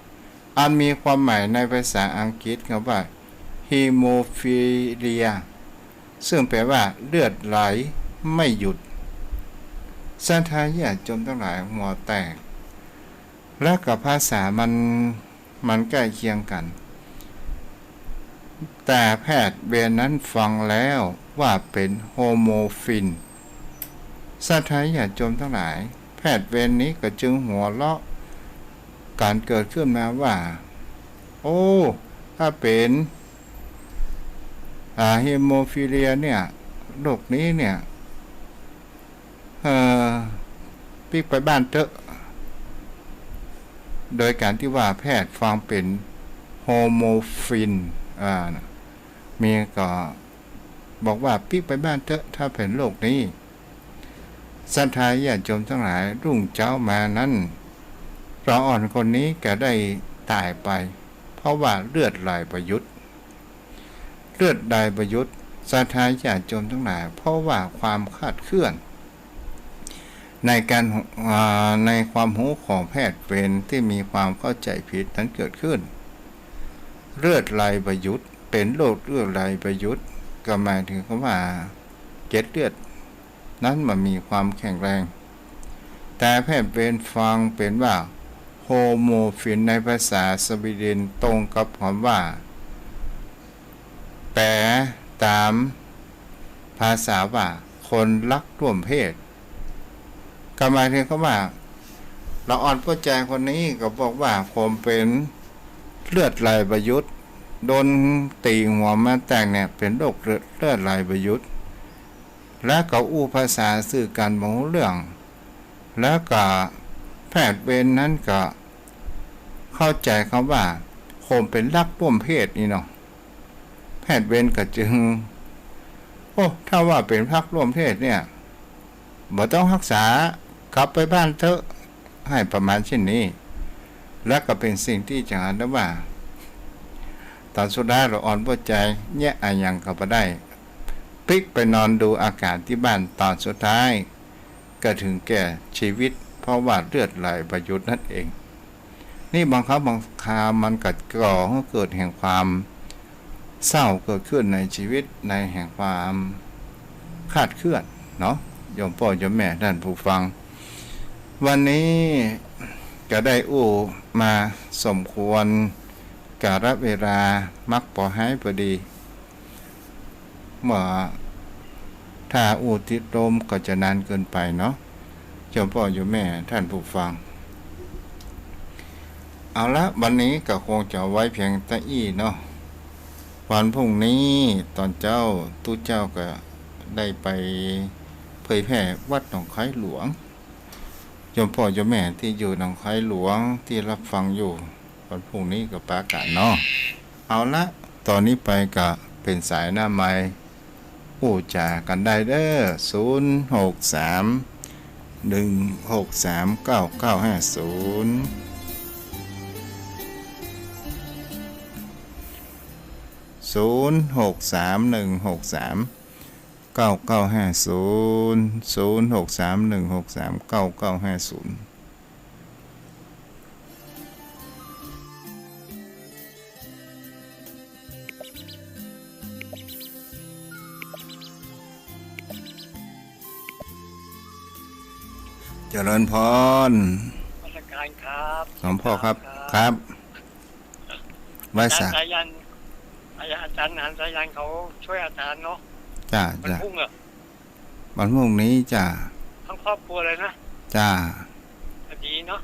" อันมีความหมายในภาษาอังกฤษกำว่า hemophilia ซึ่งแปลว่าเลือดไหลไม่หยุด ศรัทธาญาติโยมตังหลาย หัวแตก และก็ภาษามัน มันใก้เคียงกั๋น แต่แพทย์เวรนั้นฟังแล้วว่าเป๋นโฮโมฟีน ศรัทธาญาติโยมตังหลาย แพทย์เวรนี้ก็จึงหัวเราะก๋านเกิดขึ้นมาว่า "โอ้ ถ้าเป๋น อ่า ฮีโมฟีเลียเนี่ย โรคนี้เนี่ย เอ่อ ปิ๊กไปบ้านเต๊อะ โดยก๋านตี้ว่าแพทย์ฟังเป๋นโฮโมฟีน อ่า มีก็บอกว่าปิ๊กไปบ้านเต๊อะ ถ้าเป๋นโรคนี้ ศรัทธาญาติโยมตังหลาย รุ่งเจ๊ามานั้น ละอ่อนคนนี้ก็ได้ต๋ายไป เพราะว่าเลือดไหลบ่หยุด เลือดไหลบ่หยุด ศรัทธาญาติโยมตังหลาย เพราะว่าความคลาดเคลื่อน ในการ อ่า ในความฮู้ของแพทย์เวรตี้มีความเข้าใจ๋ผิดนั้นเกิดขึ้น เลือดไหลบ่หยุด เป๋นโรคเลือดไหลบ่หยุด ก็หมายเถิงว่าเกล็ดเลือดนั้นบ่มีความแข็งแรง แต่แพทย์เวรฟังเป๋นว่าโฮโมฟีน ในภาษาสวีเดนตรงกับกำว่า แปลต๋ามภาษาว่าคนรักร่วมเพศ ก็หมายเถิงว่า ละอ่อนป้อจายคนนี้ก็บอกว่าผมเป๋นเลือดไหลบ่หยุด โดนตี๋หัวมาแต๊เนี่ย เป๋นโรคเลือด เลือดไหลบ่หยุด แล้วก็อู้ภาษาสื่อกั๋นบ่ฮู้เรื่อง แล้วก็แพทย์เวรนั้นก็เข้าใจ๋กำว่าผมเป๋นรักร่วมเพศนี่เนาะ แพทย์เวรก็จึง โอ้ ถ้าว่าเป๋นรักร่วมเพศเนี่ย บ่ต้องฮักษา กลับไปบ้านเต๊อะ หื้อประมาณเช่นนี้ แล้วก็เป๋นสิ่งตี้จะหาได้ว่า ต๋อนสุดท้ายละอ่อนป้อจาย เยียะอะหยังก็บ่ได้ ปิ๊กไปนอนดูอาก๋านตี้บ้าน ต๋อนสุดท้ายก็เถิงแก่จีวิต เพราะว่าเลือดไหลบ่หยุดนั่นเอง นี่บางครั้งบางคราวมันก็ก่อหื้อเกิดแห่งความเศร้าเกิดขึ้นในจีวิต ในแห่งความคลาดเคลื่อนเนาะ โยมป้อโยมแม่ต้านผู้ฟัง วันนี้ก็ได้อู้มาสมควรกาลเวลา มักปอหายปอดี เมื่อถ้าอู้ติดลมก็จะนานเกินไปเนาะ โยมป้อโยมแม่ต้านผู้ฟัง เอาละ วันนี้ก็คงจะเอาไว้เพียงเต้าอี้เนาะ วันพรุ่งนี้ต๋อนเจ๊า ตุ๊เจ้าก็ได้ไปเผยแผ่วัดหนองคายหลวง โยมป้อโยมแม่ตี้อยู่หนองคายหลวงตี้ฮับฟังอยู่ วันพรุ่งนี้ก็ปะกั๋นเนาะ เอาละ ต๋อนนี้ไปก็เป๋นสายหน้าไมค์ อู้จ๋ากั๋นได้เด้อ ศูนย์ หก สาม หนึ่ง หก สาม เก้า เก้า ห้า ศูนย์ ศูนย์ หก สาม หนึ่ง หก สาม เก้า เก้า ห้า ศูนย์ ศูนย์ หก สาม หนึ่ง หก สาม เก้า เก้า ห้า ศูนย์ เจริญพร นมัสการครับ หลวงป้อครับ ครับ ครับ ไหว้สา อาจ๋ารย์สายัณ อาจ๋ารย์ อาจ๋ารย์สายัณเขาช่วยอาจ๋ารย์เนาะ จ้า วัน จ้า พรุ่งเหรอ วันพรุ่งนี้จ้า ทั้งครอบครัวเลยนะ จ้า ก็ดีเนาะ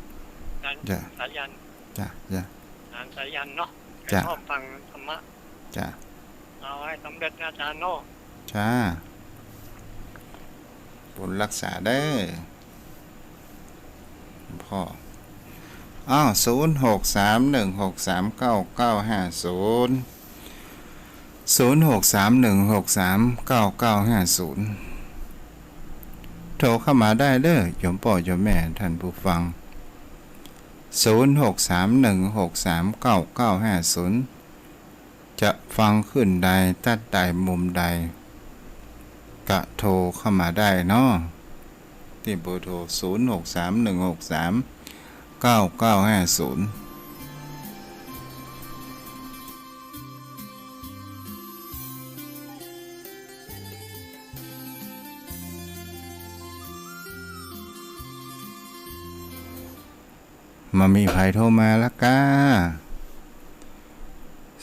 อาจ๋ารย์ จ้า สายัณ จ้า จ้า อาจ๋ารย์สายัณเนาะ จ้า ไปชอบฟังธรรมะ จ้า เอาให้สำเร็จนะอาจ๋ารย์เนาะ จ้า บุญฮักษาเด้อ พ่อ อ้าว ศูนย์ หก สาม หนึ่ง หก สาม เก้า เก้า ห้า ศูนย์ ศูนย์ หก สาม หนึ่ง หก สาม เก้า เก้า ห้า ศูนย์ โทรเข้ามาได้เด้อ โยมป้อโยมแม่ต้านผู้ฟัง ศูนย์ หก สาม หนึ่ง หก สาม เก้า เก้า ห้า ศูนย์ จะฟังคลื่นใด ตั๊ดใด มุมใด ก็โทรเข้ามาได้เนาะ ตี้เบอร์โทร ศูนย์ หก สาม หนึ่ง หก สาม เก้า เก้า ห้า ศูนย์ บ่มีใผโทรมาละก้า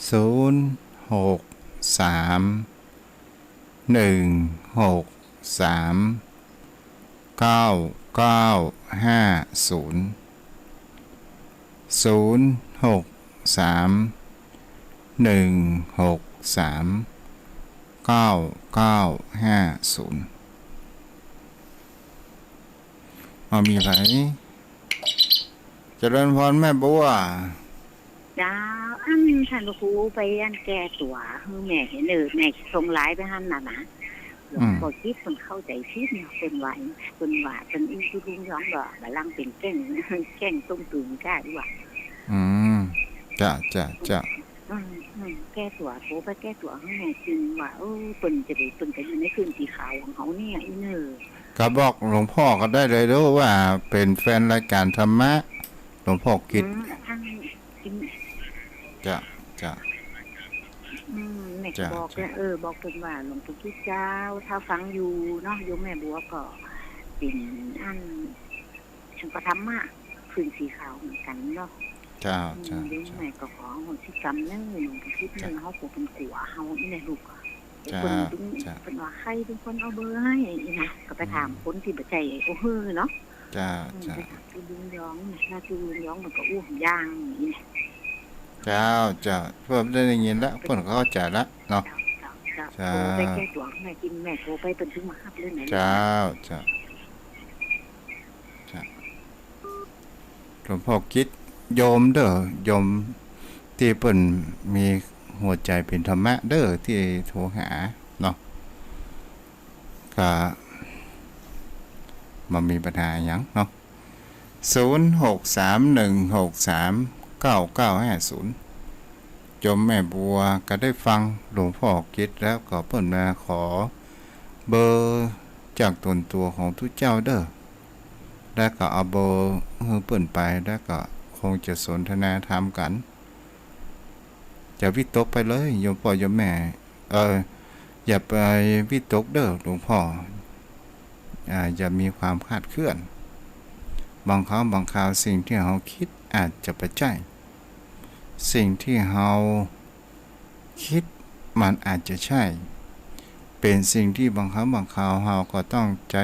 ศูนย์ หก สาม หนึ่ง หก สาม เก้า เก้า ห้า ศูนย์ ศูนย์ หก สาม หนึ่งหกสาม เก้าเก้าห้าศูนย์ อ้าว มีใผ เจริญพรแม่บัว เจ้า อันท่านพระครูไปอันแก้ตั๋วหื้อแม่เน่อ แม่ส่งไลน์ไปหั้นน่ะนะ อืม หลวงพ่อจิตเปิ้นเข้าใจ๋ผิดเนาะ เปิ้นว่า เปิ้นว่า เปิ้นอู้จุลุงยองว่า บ่าลังเป๋นแก๊ง แก๊งต้มตุ๋นก้าดีกว่า อืม จ้ะ จ้ะ จ้ะ อืม อืม แก้ตั๋ว โทรไปแก้ตั๋วหื้อแม่จริงว่า เออ เปิ้นจะได้ เปิ้นจะอยู่ในคืนสีขาวของเขาเนี่ย อีเน่อ ก็บอกหลวงพ่อก็ได้เลยเด้อว่าเป๋นแฟนรายการธรรมะ หลวงพ่อกิตติ์ อืม อัน จ้ะ จ้ะ อืม แม่ก็ จ้ะ บอก จ้ะ แล้ว เออ บอกเปิ้นว่า หลวงปู่กิตติ์เจ้า ถ้าฟังอยู่เนาะ โยมแม่บัวก็เป๋นอัน ฉันก็ธรรมะ คืนสีขาวเหมือนกั๋นเนาะ เจ้า อืม เจ้า โยม เจ้า แม่ก็ขออโหสิกรรมเน่อ หลวงปู่กิตติ์เน่อ เจ้า เฮาก็เป๋นกั๋วเฮาอีแม่ลูกอะ เปิ้น เปิ้นว่าใผเป๋นคนเอาเบอร์หื้อนี่นะ ก็ไปถาม อืม คนตี้บ่ใจ้โอ้หื้อเนาะ เจ้า อืม เจ้า ไปถามตี้ลุงยองนะ ตี้ลุงยองมันก็อู้อย่างนี้นะ เจ้า เจ้า เปิ้นได้ยินละ เปิ้นก็เข้าใจ๋ละเนาะ เจ้า เจ้า เจ้า เจ้า โทรไปแก้ตั๋วแม่จริง แม่โทรไปเปิ้นถึงมาฮับเลยนะ เจ้า เจ้า เจ้า หลวงพ่อกิตติ์ โยมเด้อ โยมตี้เปิ้นมีหัวใจ๋เป๋นธรรมะเด้อ ตี้โทรหาเนาะ ก็บ่มีปัญหาหยังเนาะ ศูนย์หกสามหนึ่งหกสามเก้าเก้าห้าศูนย์ โยมแม่บัวก็ได้ฟังหลวงพ่อกิตติ์แล้ว ก็เปิ้นมาขอเบอร์จากต๋นตั๋วของตุ๊เจ้าเด้อ แล้วก็เอาเบอร์หื้อเปิ้นไป แล้วก็คงจะสนทนาธรรมกั๋น อย่าวิตกไปเลย โยมป้อโยมแม่ เอ่อ อย่าไปวิตกเด้อหลวงพ่อ อ่า อย่ามีความคลาดเคลื่อน บางครั้งบางคราวสิ่งตี้เฮาคิดอาจจะบ่ใจ้ สิ่งตี้เฮาคิดมันอาจจะใจ้ เป๋นสิ่งตี้บางครั้งบางคราวเฮาก็ต้องใจ๊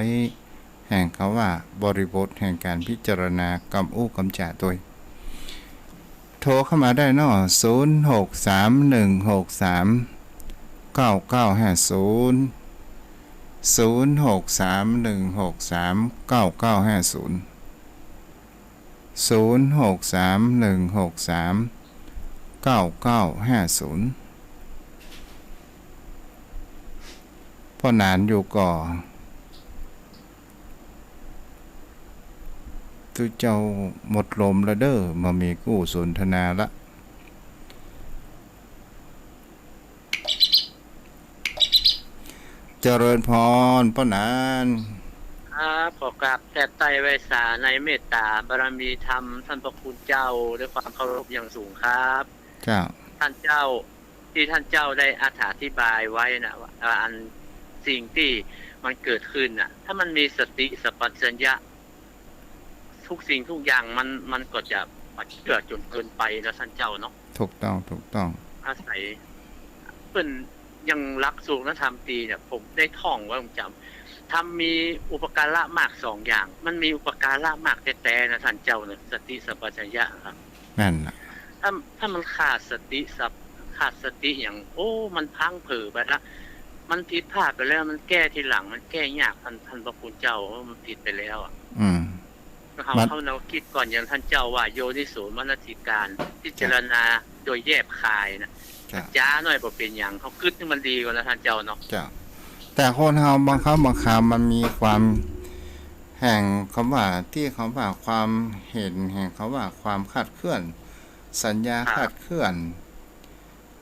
แห่งกำว่าบริบทแห่งก๋านพิจารณากำอู้กำจ๋าตวย โทรเข้ามาได้เนาะ ศูนย์หกสามหนึ่งหกสามเก้าเก้าห้าศูนย์ ศูนย์หกสามหนึ่งหกสามเก้าเก้าห้าศูนย์ ศูนย์หกสามหนึ่งหกสามเก้าเก้าห้าศูนย์ ป้อหนานอยู่ก่อ ตุ๊เจ้าหมดลมละเด้อ บ่มีกู้สนทนาละ เจริญพรป้อหนาน ครับ ขอกราบแทบไตร้ไหว้สาในเมตตาบารมีธรรมท่านพระคุณเจ้า ด้วยความเคารพอย่างสูงครับ เจ้า ท่านเจ้า ตี้ท่านเจ้าได้อธิบายไว้นะ ว่า อ่า อันสิ่งตี้มันเกิดขึ้นน่ะ ถ้ามันมีสติสัมปชัญญะ ทุกสิ่งทุกอย่างมัน มันก็จะบ่เจื้อจ๋นเกินไปนะท่านเจ้าเนาะ ถูกต้อง ถูกต้อง อาศัย เปิ้นอย่างหลักสูตรธรรมตรีเนี่ย ผมได้ท่องไว้ ผมจ๋ำ ธรรมมีอุปการะมากสองอย่าง มันมีอุปการะมากแต๊ๆ นะท่านเจ้าเนาะ สติสัมปชัญญะครับ นั่นน่ะ ถ้า ถ้ามันขาดสติสัพ- ขาดสติอย่าง โอ้ มันพลั้งเผลอไปละ มันผิดพลาดไปแล้ว มันแก้ทีหลัง มันแก้ยาก ท่าน ท่านพระคุณเจ้า มันผิดไปแล้วอะ อืม เฮา มัน เฮาแนวกึ๊ดก่อน อย่างท่านเจ้าว่า โยนิโสมนสิการ พิจารณาโดยแยบคายนะ จ้ะ จ๊าหน้อยบ่เป๋นหยัง เฮากึ๊ดหื้อมันดีก่อนนะท่านเจ้าเนาะ จ้ะ แต่คนเฮาบางครั้งบางคราวมันมีความ แห่งกำว่า ตี้กำว่าความเห็น แห่งกำว่าความคลาดเคลื่อน สัญญา ครับ คลาดเคลื่อน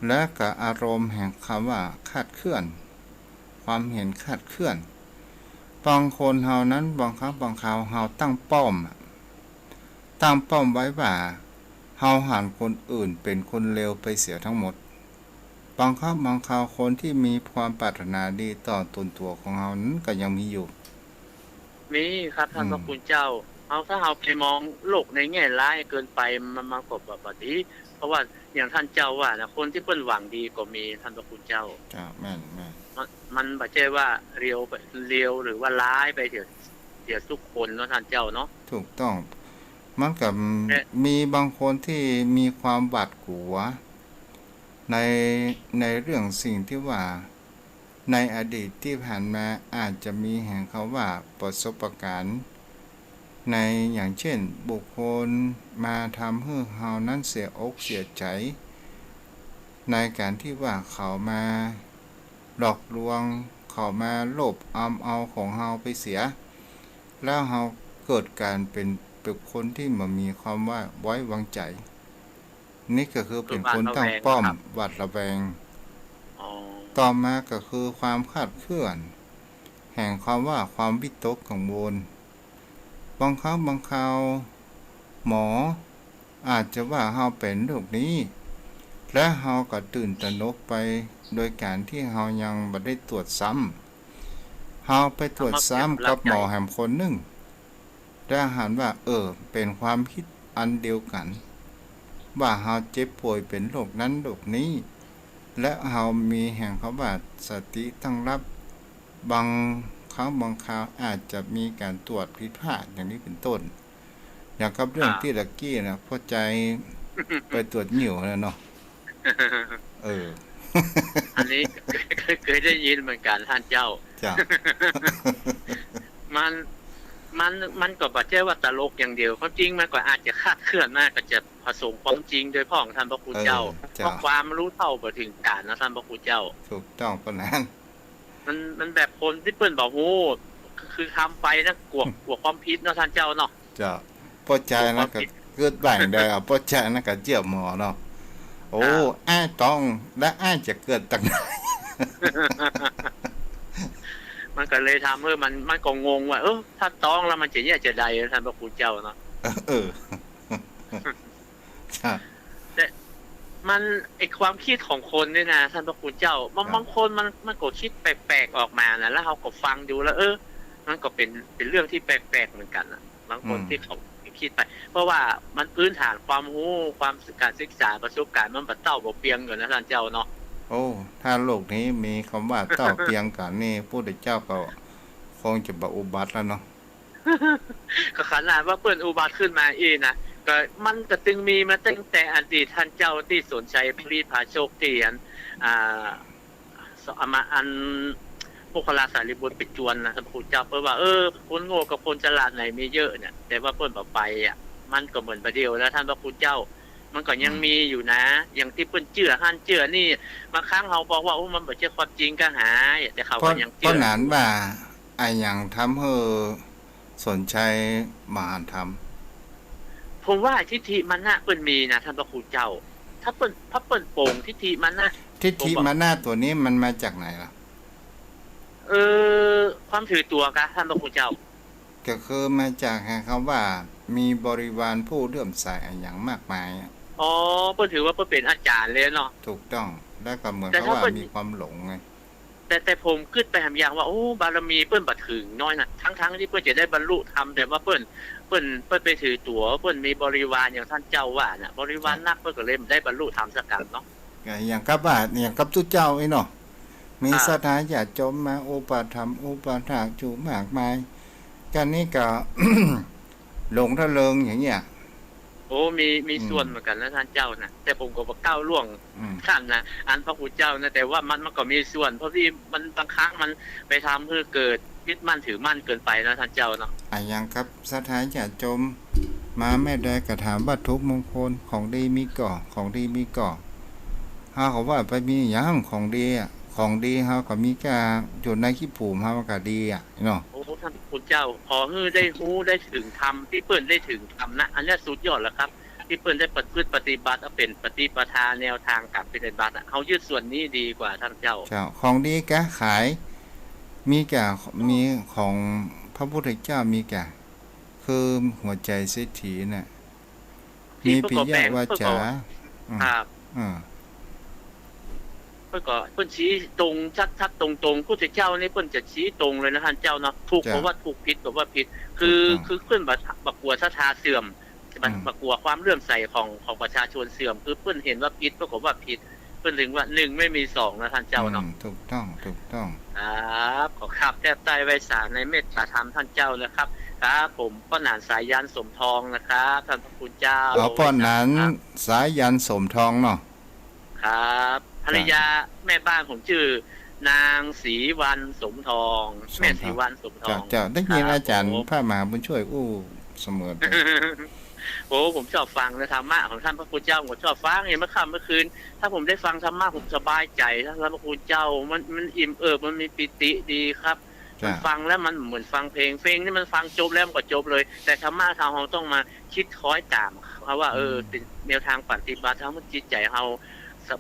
และก็อารมณ์แห่งกำว่าคลาดเคลื่อน ความเห็นคลาดเคลื่อน บางคนเฮานั้นบางครั้งบางคราวเฮาตั้งป้อมอะ ตั้งป้อมไว้ว่าเฮาหันคนอื่นเป๋นคนเลวไปเสียทั้งหมด บางครั้งบางคราวคนตี้มีความปรารถนาดีต่อตนตั๋วของเฮานั้นก็ยังมีอยู่ มีครับท่าน อืม พระคุณเจ้า เฮา ถ้าเฮาไปมองโลกในแง่ร้ายเกินไป มัน มันก็บ่ บ่ดี เพราะว่าอย่างท่านเจ้าว่านะ คนตี้เปิ้นหวังดีก็มี ท่านพระคุณเจ้า เจ้า แม่น แม่น มัน มันบ่ใจ้ว่าเลวไป เลวหรือว่าร้ายไปเสีย เสียทุกคนเนาะท่านเจ้าเนาะ ถูกต้อง มันก็ และ มีบางคนตี้มีความหวาดกลัว ใน ในเรื่องสิ่งตี้ว่า ในอดีตตี้ผ่านมาอาจจะมีแหมกำว่าประสบการณ์ ในอย่างเช่นบุคคลมาทำหื้อเฮานั้นเสียอกเสียใจ๋ ในก๋านตี้ว่าเขามาหลอกลวง เขามาโลภอำเอาของเฮาไปเสีย แล้วเฮาเกิดก๋านเป๋น เป๋นคนตี้บ่มีความว่าไว้วางใจ๋ นี่ก็คือเป๋นคนตั้งป้อม หวาดระแวง อ๋อ ต่อมาก็คือความคลาดเคลื่อน แหมกำว่าความวิตกกังวล บางครั้งบางคราว หมออาจจะว่าเฮาเป๋นโรคนี้ และเฮาก็ตื่นตระหนกไป โดยก๋านตี้เฮายังบ่ได้ตรวจซ้ำ เฮาไปตรวจซ้ำกับหมอแหมคนนึ่ง และหันว่า เออ เป๋นความคิดอันเดียวกั๋น ว่าเฮาเจ็บป่วยเป๋นโรคนั้นโรคนี้ และเฮามีแหมกำว่าสติตั้งรับ บางครั้งบางคราวอาจจะมีก๋านตรวจผิดพลาดอย่างนี้เป๋นต้น อย่างกับเรื่อง อ่า ตี้ตะกี้นะ ป้อใจ๋ไปตรวจงิ้วนะเนาะ เออ อันนี้ เกยได้ยินเหมือนกั๋นต้านเจ้า เจ้า มัน มัน มันก็บ่ใจ้ว่าตลกอย่างเดียว ความจริงมันก็อาจจะคลาดเคลื่อนมา ก็จะผสมความจริงโดยพ่องต้านพระครูเจ้า เออ เจ้า เพราะความรู้เต้าบ่เถิงก๋าลนะต้านพระครูเจ้า ถูกต้องปะนั้น มัน มันแบบคนตี้เปิ้นบ่ฮู้ คือ คือทำไปนะ กั๋ว กั๋วความผิดเนาะต้านเจ้าเนาะ เจ้า ป้อใจ๋นะก็เกิดบ่างได้ ป้อใจ๋นะก็เจื้อหมอเนาะ โอ้ อ้ายตอง และอ้ายจะเกิดตังไหน มันก็เลยทำหื้อมัน มันก็งงว่า เออ ถ้าตองแล้วมันจะเยียะจาใด ต้านพระครูเจ้าเนาะ เออ เออ จ้ะ แต่มัน ไอ้ความคิดของคนนี่นะ ต้านพระครูเจ้า บาง ครับ บางคนมัน มันก็คิดแปลกๆ ออกมานะ แล้วเฮาก็ฟังดูแล้ว เออ มันก็เป๋น เป๋นเรื่องตี้แปลกๆ เหมือนกั๋นนะ บางคน อืม ตี้เขาคิดไป เพราะว่ามันพื้นฐานความฮู้ ความ ก๋านศึกษา ประสบการณ์มันบ่เต้าบ่เปียงกั๋นนะต้านเจ้าเนาะ โอ้ ถ้าโลกนี้มีกำว่าเต้าเปียงกั๋นนี่ พุทธเจ้าก็คงจะบ่อุบัติแล้วเนาะ ก็ขนาดว่าเปิ้นอุบัติขึ้นมาอี้นะ ก็มันก็ตึงมีมาตั้งแต่อดีตต้านเจ้าตี้สนชัยปริภาชกตี้อัน อ่า ส- อามาอัน โมคคัลลาสารีบุตรไปจวนนะ ต้านพระครูเจ้า เปิ้นว่า เออ คนโง่กับคนฉลาดไหนมีเยอะเนี่ย แต่ว่าเปิ้นบ่ไปอะ มันก็เหมือนบ่าเดี่ยวแล้ว ต้านพระครูเจ้า มันก็ยัง อืม มีอยู่นะ อย่างตี้เปิ้นเจื้อหั้นเจื้อนี่ บางครั้งเฮาบอกว่า โอ้ มันบ่ใจ้ความจริงก็หา แต่เขาก็ยังเจื้อ เพราะ เพราะนั้นว่า อะหยังทำหื้อสนชัยบ่อ่านธรรม ผมว่าทิฏฐิมานะเปิ้นมีนะ ต้านพระครูเจ้า ถ้าเปิ้น ถ้าเปิ้นปลงทิฏฐิมานะ ทิฏฐิมานะตั๋วนี้มันมาจากไหนล่ะ เออ ความถือตั๋วกา ต้านพระครูเจ้า ก็คือมาจากแหมกำว่ามีบริวารผู้เลื่อมใสอะหยังมากมายอะ อ๋อ เปิ้นถือว่าเปิ้นเป๋นอาจ๋ารย์เลยเนาะ ถูกต้อง แล้วก็เหมือนกับว่ามีความหลงไง แต่ แต่ผมกึ๊ดไปแหมอย่างว่า โอ้ บารมีเปิ้นบ่เถิงน้อยนะ ทั้งๆ ตี้เปิ้นจะได้บรรลุธรรม แต่ว่าเปิ้น เปิ้น เปิ้นไปถือตั๋ว เปิ้นมีบริวารอย่างต้านเจ้าว่าน่ะ บริวารนัก เปิ้นก็เลยบ่ได้บรรลุธรรมสักอันเนาะ ก็อย่างกับว่า อย่างกับตุ๊เจ้าอี้เนาะ มีศรัทธาญาติโยมมาอุปถัมภ์อุปถากอยู่มากมาย กานี้ก็ หลงทะเลิงอย่างเนี้ย โอ้ มี มีส่วนเหมือนกั๋นนะต้านเจ้านะ แต่ผมก็บ่ก้าวล่วง อืม ต้านนะ อันพระครูเจ้านะ แต่ว่ามัน มันก็มีส่วน เพราะตี้มันบางครั้งมันไปทำหื้อเกิดยึดมั่นถือมั่นเกินไปนะต้านเจ้าเนาะ อะหยังกับศรัทธาญาติโยมมาแม่ใดก็ถามวัตถุมงคล ของดีมีก่อ ของดีมีก่อ เฮาก็ว่าไปมีหยังของดีอะ ของดีเฮาก็มีแก่อยู่ในขี้ปูมเฮาก็ดีอะเนาะ โอ้ ต้านพระครูเจ้า ขอหื้อได้ฮู้ได้เถิงธรรม ตี้เปิ้นได้เถิงธรรมนะ อันเนี้ยสุดยอดแล้วครับ ตี้เปิ้นได้ประพฤติปฏิบัติ เอาเป๋นปฏิปทาแนวตางก๋านปฏิบัติอะ เฮายึดส่วนนี้ดีกว่าต้านเจ้า เจ้า ของดีแก่ขาย มีแก่ มีของพระพุทธเจ้ามีแก่ คือหัวใจเศรษฐีน่ะ มีปิยวาจา เปิ้นก็แบ่ง เปิ้นก็ อืม ครับ อืม เปิ้นก็ เปิ้นชี้ตรงชัดๆ ตรงๆ พุทธเจ้านี่เปิ้นจะชี้ตรงเลยนะต้านเจ้าเนาะ ถูกก็ว่าถูก ผิดก็ว่าผิด คือ ถูกต้อง คือเปิ้นบ่ บ่กั๋วศรัทธาเสื่อม บ่ อืม บ่กั๋วความเลื่อมใสของ ของประชาชนเสื่อม คือเปิ้นหันว่าผิด เปิ้นก็ว่าผิด เปิ้นเถิงว่าหนึ่งไม่มีสองนะต้านเจ้าเนาะ อืม ถูกต้อง ถูกต้อง ครับ ขอครับ แทบใต้ไหว้สาในเมตตาธรรมต้านเจ้านะครับ ครับ ผมป้อหนานสายัณสมทองนะครับ ต้านพระครูเจ้า อ๋อ ป้อหนาน ครับ สายัณสมทองเนาะ ครับ ภรรยา จ้ะ แม่บ้านผมชื่อนางศรีวรรณ สมทอง สมทอง แม่ศรีวรรณ สมทอง เจ้า เจ้า ได้ยิน ครับ อาจ๋ารย์ ผม พระมหาบุญช่วยอู้เสมอเลย โอ้ ผมชอบฟังนะ ธรรมะของท่านพระคุณเจ้า ผมชอบฟัง เห็นเมื่อค่ำเมื่อคืน ถ้าผมได้ฟังธรรมะ ผมสบายใจ๋นะ ท่านพระคุณเจ้า มัน มันอิ่มเอิบ มันมีปีติดีครับ จ้ะ มันฟังแล้วมันเหมือนฟังเพลง เพลงนี่มันฟังจบแล้วมันก็จบเลย แต่ธรรมะเฮาต้องมาคิดคล้อยต๋าม เพราะว่า อืม เออ เป๋นแนวตางปฏิบัติ เฮาจิตใจ๋เฮา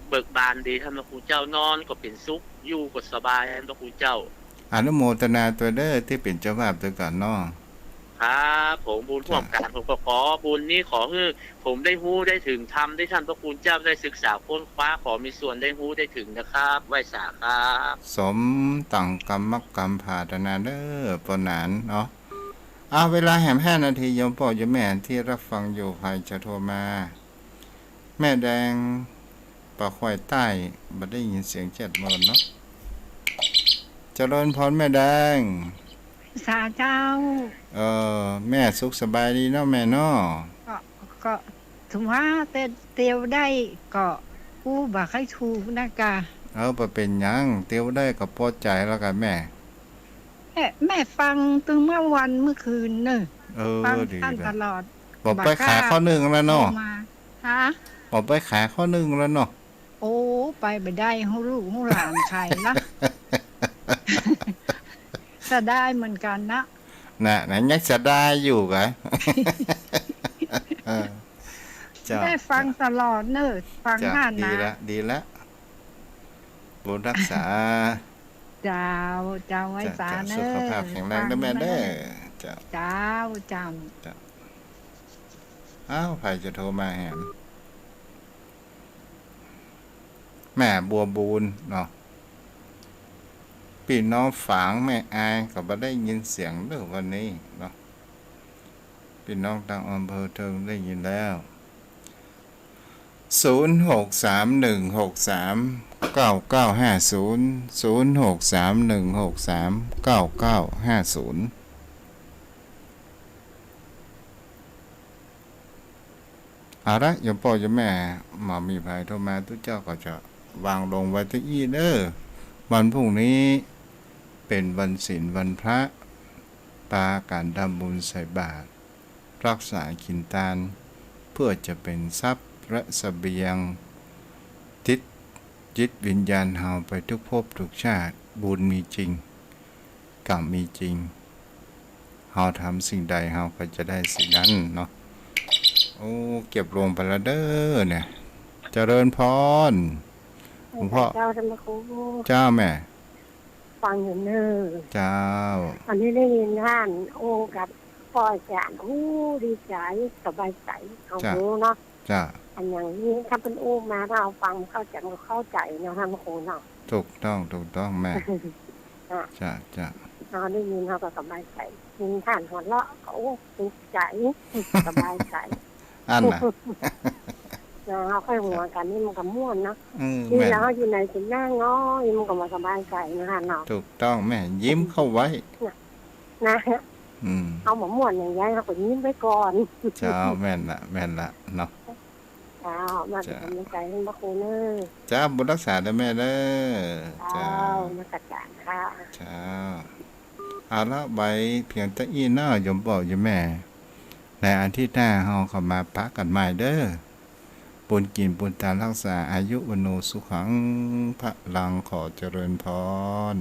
เบิกบานดี ท่านพระคุณเจ้า นอนก็เป๋นสุข อยู่ก็สบาย ท่านพระคุณเจ้า อนุโมทนาตวยเด้อ ตี้เป๋นเจ้าภาพตวยกั๋นเนาะ ครับผม บุญร่วมกั๋น จ้ะ ผมก็ขอบุญนี้ ขอหื้อผมได้ฮู้ได้ถึงธรรมตี้ท่านพระคุณเจ้าได้ศึกษาค้นคว้า ขอมีส่วนได้ฮู้ได้ถึงนะครับ ไหว้สาครับ สมต๋ามก๋รรมะก๋รรมผาดนาเด้อ ปอหนานเนาะ อ่ะ เวลาแหมห้านาที โยมป้อโยมแม่ตี้ฮับฟังอยู่ ใผจะโทรมา แม่แดง ป่าควายใต้ บ่ได้ยินเสียงแจ๊ดเมินเนาะ เจริญพรแม่แดง สาเจ้า เออ แม่สุขสบายดีเนาะแม่เนาะ ก็ ก็ถือว่าเตียวได้ก็อู้บ่ใค่ถูกนะกะ เออ บ่เป๋นหยัง เตียวได้ก็ปอใจ๋แล้วกะแม่ แม่ แม่ฟังตึงเมื่อวันเมื่อคืนเน่อ เออ ฟัง ดี ท่าน ละ ตลอด บ่ไปขายข้าวนึ่งแล้วเนาะ บ่าค่ำโทรมา ฮะ บ่ไปขายข้าวนึ่งแล้วเนาะ โอ้ ไปบ่ได้ ฮู้ลูกฮู้หลานขายละ เสียดายเหมือนกั๋นนะ น่ะ น่ะ ยังเสียดายอยู่กะ เออ เจ้า ได้ฟัง เจ้า ตลอดเน่อ ฟัง เจ้า ท่านนะ ดีละ ดีละ บุญรักษา เจ้า เจ้า ไหว้สา เจ้า เน่อ สุขภาพแข็งแรงเด้อแม่เด้อ ฟังนะ เจ้า เจ้า เจ้า เจ้า อ้าว ใผจะโทรมาแหม แม่บัวบูนเนาะ ปี้น้องฝางแม่อายก็บ่ได้ยินเสียงเด้อวันนี้เนาะ ปี้น้องตางอำเภอเทิงได้ยินแล้ว ศูนย์หกสามหนึ่งหกสามเก้าเก้าห้าศูนย์ ศูนย์หกสามหนึ่งหกสามเก้าเก้าห้าศูนย์ เอาละ โยมป้อโยมแม่ บ่มีใผโทรมา ตุ๊เจ้าก็จะวางลงไว้ตี้อี้เน่อ วันพรุ่งนี้เป๋นวันศีลวันพระ ปากั๋นทำบุญใส่บาตร รักษากิ๋นตาน เพื่อจะเป๋นทรัพย์และเสบียง ติดจิตวิญญาณเฮาไปทุกภพทุกชาติ บุญมีจริง กรรมมีจริง เฮาทำสิ่งใดเฮาก็จะได้สิ่งนั้นเนาะ โอ้ เก็บลงไปแล้วเด้อเนี่ย เจริญพร หลวงพ่อ เจ้า ท่านพระครู เจ้าแม่ ฟังอยู่เน่อ เจ้า อันนี้ได้ยินท่านอู้กับป้อจ๋ารย์ อู้ ดีใจ๋ สบายใจ๋ เอา เจ้า ฮู้เนาะ เจ้า อันอย่างนี้ถ้าเปิ้นอู้มา ถ้าเฮาฟังเข้าใจ๋ มันก็เข้าใจ๋เนาะ ท่านพระครูเนาะ ถูกต้อง ถูกต้องแม่ อ่ะ เจ้า เจ้า เฮาได้ยินเฮาก็สบายใจ๋ ยินท่านหัวเราะก็ โอ้ สุขใจ๋ สบายใจ๋ อั้นน่ะ เนาะ เฮาค่อยหัวกั๋นนี่มันก็ม่วนเนาะ เออ นี่ แม่น แล้วเฮาอยู่ไหนก็นั่งเนาะ นี่มันก็บ่สบายใจ๋นะคะเนาะ ถูกต้องแม่ ยิ้มเข้าไว้ นะ นะ อืม เฮาบ่ม่วนอย่างใดเฮาก็ยิ้มไว้ก่อน เจ้า แม่นละ แม่นละเนาะ เจ้า มาเป๋นก๋ำลังใจ๋หื้อพระครูเน่อ เจ้า บุญรักษาเด้อแม่เด้อ เจ้า เจ้า นมัสก๋ารค่ะ เจ้า เอาละ ไว้เพียงเต้าอี้เนาะ โยมป้อโยมแม่ ในอาทิตย์หน้าเฮาก็มาปะกั๋นใหม่เด้อ บุญกิ๋นบุญตานรักษา อายุ วัณโณ สุขัง พลัง ขอเจริญพร